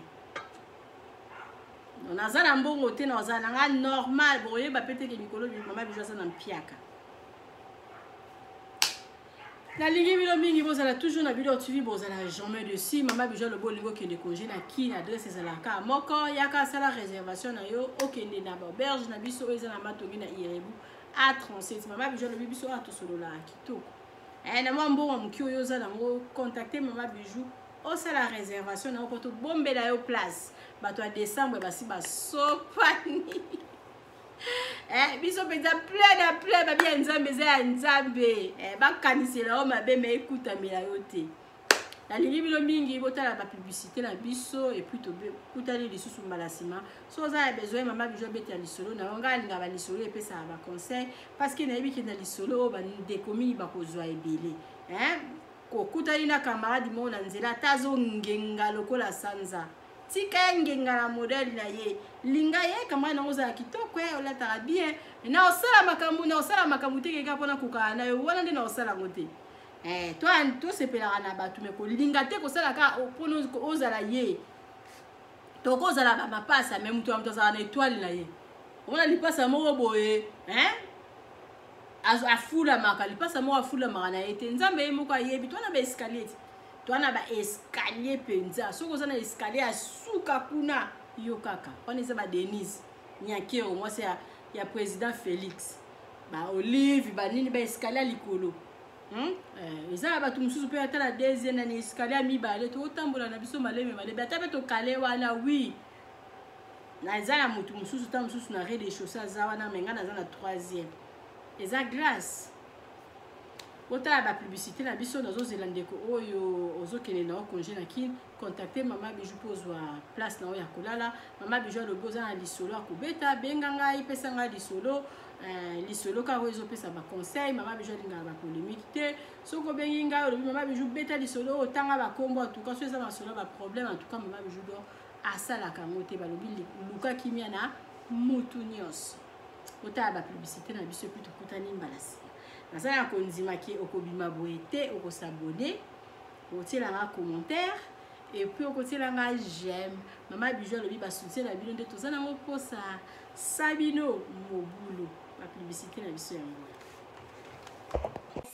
Naza na mbongo te, nazala nanga normal, boyeba mpe teke mikolo mama Bijou aza na mpiaka. Nalingi bino mingi, bozala toujours na Bidor TV, bozala jamais déçus. Mama Bijou alobi olingi okende congé na Kini, adresse ezalaka moko, yaka asala réservation na yo, okende na baauberge na biso oyo eza na Matongi na Irebu A37. Mama Bijou alobi biso awa tosololaka kitoko. Na mwa mbongo moki oyo oza nango, contacte mama Bijou, osala réservation na yo mpo tobombela yo place. Bato ya décembre basi basopani. Biso mpenza plein na plein, babi ya Nzambe eza ya Nzambe. Bakanisela yo mabe, me ekutamela yo te. Nalingi bino mingi, botala bapublicité na biso et puis tokutani lisusu mbala nsima. So oza na besoin mama Bijou abetela lisolo na yo, ngai alingaka balisolo epesaka baconseil, parce que nayebi ke na lisolo oyo bandeko mingi bakozwa ebele. Kokutani na camarade moko na nzela, ata azongenga lokola sanza, tika ye ngenga na modele na ye, linga ye. Camarade nango ozala kitoko, olataka bien, na osala makambo, na osala makambo te keka mpona kokala na yo wana nde na osala yango te. Tosepelaka na bato, me kolinga te kosala kaka mpona ozala ye. Tokozala bamapasa, me moto ya moto azala na étoile na ye. Omona lipasa moko boye afulamaka, lipasa moko afulamaka na ye te, Nzambe ye moko ayebi. Towana baescalier te, towana baescalier mpenza. Soki oza na escalier ya suka kuna, yo kaka wana eza baDenise Nyakeru, mwasi ya président Félix, baOlive, banini, baescalier ya likolo. Eza na bato mosusu mpe ata na deuxième na escalier ya mibale. Tokotambola na biso maleme malebe, ata mpe tokale wana. Wi, naza na motu mosusu, ta mosusu na rez de chaussée aza wana, me ngai naza na troisième. Eza grâce. Otala bapublicité na biso. Nazozela ndeko oyo ozokende na yo congé na Kine, contacte mama Bijou mpo ozwa place na oyo ya kolala. Mama Bijou alobi oza na lisolo ya kobeta, benga ngai, pesa ngai lisolo, lisolo kaka oyo ezopesa baconseil. Mama Bijou alingaka bapolémique te. Soki obengi ngai, olobi mama Bijou beta lisolo oyo, otanga bakombo, en tout cas so eza masolo ya baproblème, en tout cas mama Bijou do asalaka yango te. Balobi luka kimia na mutu nyonso. Otala bapublicité na biso et puis tokutani mbala nsima. Naza na kondima ke okobima boye te, okos'abonner, okotielanga commentaire et puis okotielanga j'aime. Mama Bijou alobi basoutien na bino nde toza nango mposa sa bino mobulu. Bapublicité na biso yango.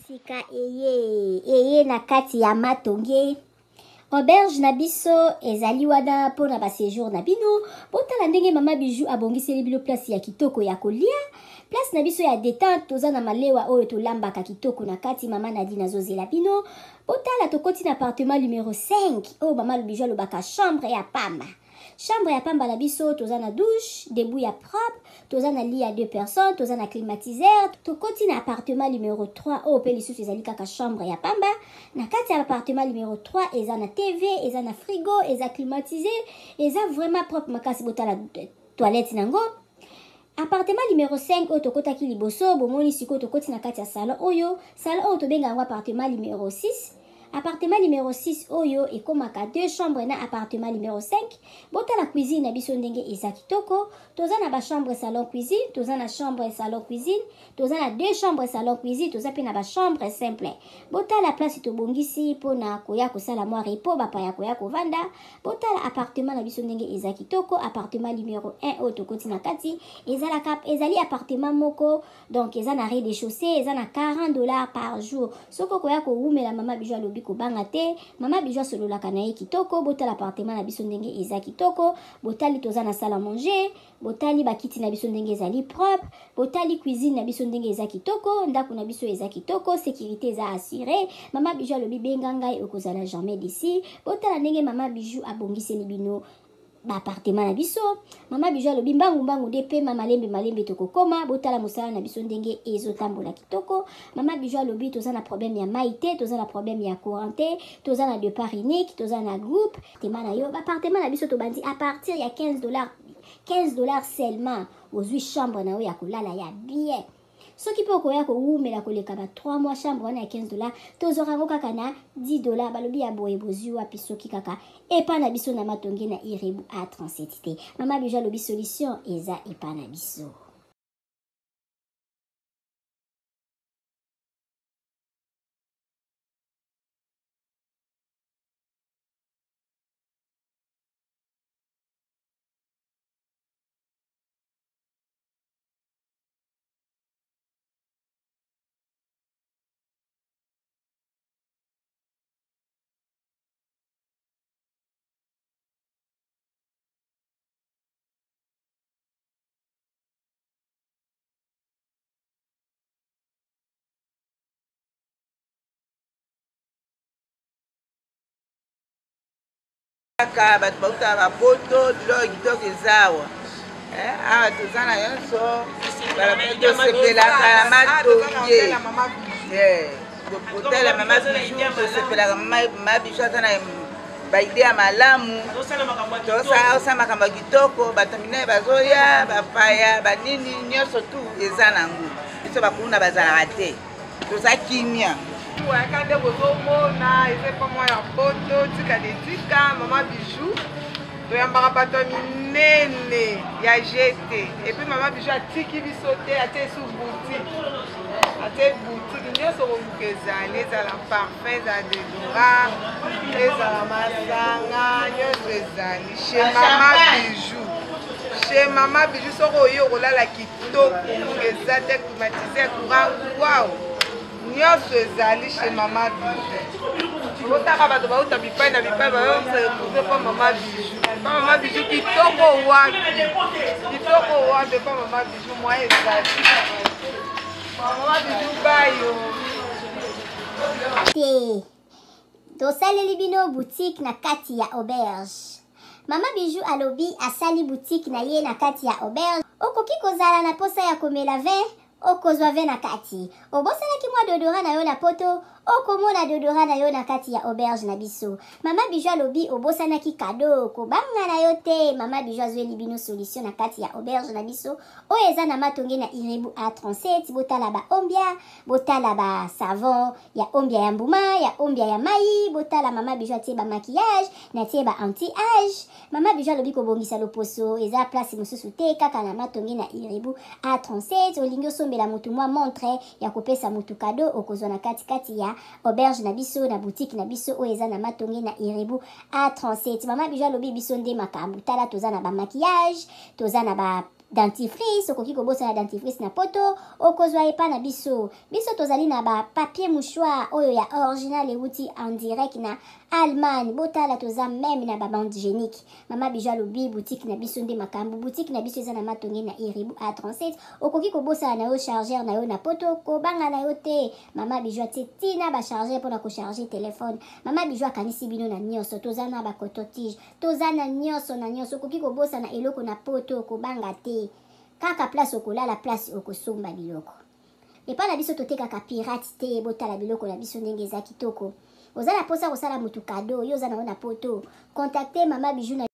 Sika eye eye na kati ya Matonge, auberge na biso ezali wana mpona baséjour na bino. Botala ndenge mama Bijou abongiseli bino place ya kitoko ya kolia, place na biso ya détente. Toza na malewa oyo tolambaka kitoko na kati. Mama Nadine azozela bino. Botala, tokoti na appartement numero 5 oyo mama Bijou alobaka chambre ya pamba. Chambre ya pamba na biso, toza na douche debout ya propre, toza na lit ya deux personnes, toza na climatiseur. Tokoti na appartement numero 3 oyo mpe lisusu ezali kaka chambre ya pamba. Na kati ya appartement numero 3 eza na TV, eza na frigo, eza climatisé, eza vraiment propre makasi. Botala toilette nango. Appartement numero 5 oyo tokotaki liboso, bomoni sikoyo tokoti na kati ya salon oyo. Salon oyo tobenga yango appartement numero 6. Appartement numero 6 oyo ekomaka deux chambres na appartement numero 5. Botala cuisine na biso ndenge eza kitoko. Toza na bachambre, salon, cuisine, toza na chambre, salon, cuisine, toza na deux chambres, salon, cuisine, toza mpe na bachambre simple. Botala place tobongisi mpona koya kosala mwa repos, bapaya koya kovanda. Botala appartement na biso ndenge eza kitoko. Appartement numero 1 oyo tokoti na kati ezalaka, ezali appartement moko, donc eza na rez de chaussée, eza na 40 $ par jour soki okoya kowumela. Mama Bijou alobi alobi kobanga te. Mama Bijou asololaka na ye kitoko. Botala appartement na biso ndenge eza kitoko. Botali toza na salle à manger. Botali bakiti na biso ndenge ezali propre. Botali cuisine na biso ndenge eza kitoko. Ndako na biso eza kitoko, sécurité eza assurée. Mama Bijou alobi benga ngai, okozala jamais d'ici. Botala ndenge Mama Bijou abongiseli bino baappartement na biso. Mama Bijou alobi mbangu mbangu nde pema, malembe malembe tokokoma. Botala mosala na biso ndenge ezotambola kitoko. Mama Bijou alobi toza na problème ya mai te, toza na problème ya courant te, toza na départ unique, toza na groupe appartement na yo. Baappartement na biso tobandi à partir ya 15 $, 15 $ seulement, ozwi chambre na yo ya kolala ya bien. Soki mpe okoya kowumela koleka ba 3 mois, chambre wana ya 15 $, tozwaka yango kaka na 10 $. Balobi ya boye bozwi wapi soki kaka epa na biso na Matonge na Irebu A37 te? Mama Bijou alobi solution eza epa na biso. Kaka bato bautaka bapoto, biloko kitoko eza awa. Awa toza na nyonso, tosepelaka na Matonge, hôtel ya Mama Bijou. Tosepelaka, Mama Bijou aza na baidées ya malamu, tosala makambo ya kitoko. Bato minene bazoya, bapaya, banini, nyonso tu eza nango. Biso bakuluna bazalaka te, toza kimia. Wayaka nde bozomona eza epa mwa ya poto, tika de tika Mama Bijou. Toyambaka bato ya minene ya gt et puis Mama Bijou atiki biso te, atie esu boutique, atie boutique nyonso koluka ezali, ezala parfum, ezala déodorant, ezala masanga, nyonso ezali chez Mama Bijou. Chez Mama Bijou, soki oye okolala kitoko, ngunga eza te, climatiseur, courant, wow, nyonso ezali chez Mama Bijou. Otaka bato bauta bipai na bipai, bayose retrouve pa Mama Bijou. Pa Mama Bijou kitoko wapi, kitoko wapi pa Mama Bijou, mwa ezali Mama Bijou bayo. Te, tosaleli bino boutique na kati ya auberge. Mama Bijou alobi asali boutique na ye na kati ya auberge. Okoki kozala na posa ya komela vin, okozwa vin na kati. Obosanaki mwa déodorant na yo na poto, okomona déodorant na yo na kati ya auberge na biso. Mama Bijou alobi obosanaki cadeau, kobanga na yo te, Mama Bijou azweli bino solution na kati ya auberge na biso oyo eza na Matonge na Irebu A37. Botala baombia, botala basavon ya ombia ya mbuma, ya ombia ya mai. Botala, Mama Bijou atie bamaquillage, natie ba anti âge. Mama Bijou alobi kobongisa loposo eza place mosusu te, kaka na Matonge na Irebu A37. Olingi osombela motu mwa montre ya kopesa motu cadeau, okozwa na katikati ya auberge na biso, na boutique na biso oyo eza na Matonge na Irebu A37. Mama Bijou alobi biso nde makambo. Tala, toza na bamaquillage, toza na ba dentifrice. Okoki kobosana dentifrice na poto, okozwa epa na biso. Biso tozali na bapapier mouchoir oyo ya original euti en direct na Allemagne. Botala, toza même na babande hygiénique. Mama Bijou alobi boutique na biso nde makambo. Boutique na biso eza na Matonge na Iribu A37. Okoki kobosana na yo chargeur na yo na poto, kobanga na yo te, Mama Bijou atie ntina bachargeur mpona kocharge telefone. Mama Bijou akanisi bino na nyonso. Toza na bacoton-tige, toza na nyonso na nyonso. Okoki kobosana eloko na poto, kobanga te, kaka place okolala, place okosomba biloko epai na biso. Totekaka pirate te. Botala biloko na biso ndenge eza kitoko. Oza na mposa kosala motu cadeau, yo oza nango na poto, contacte Mama Bijou na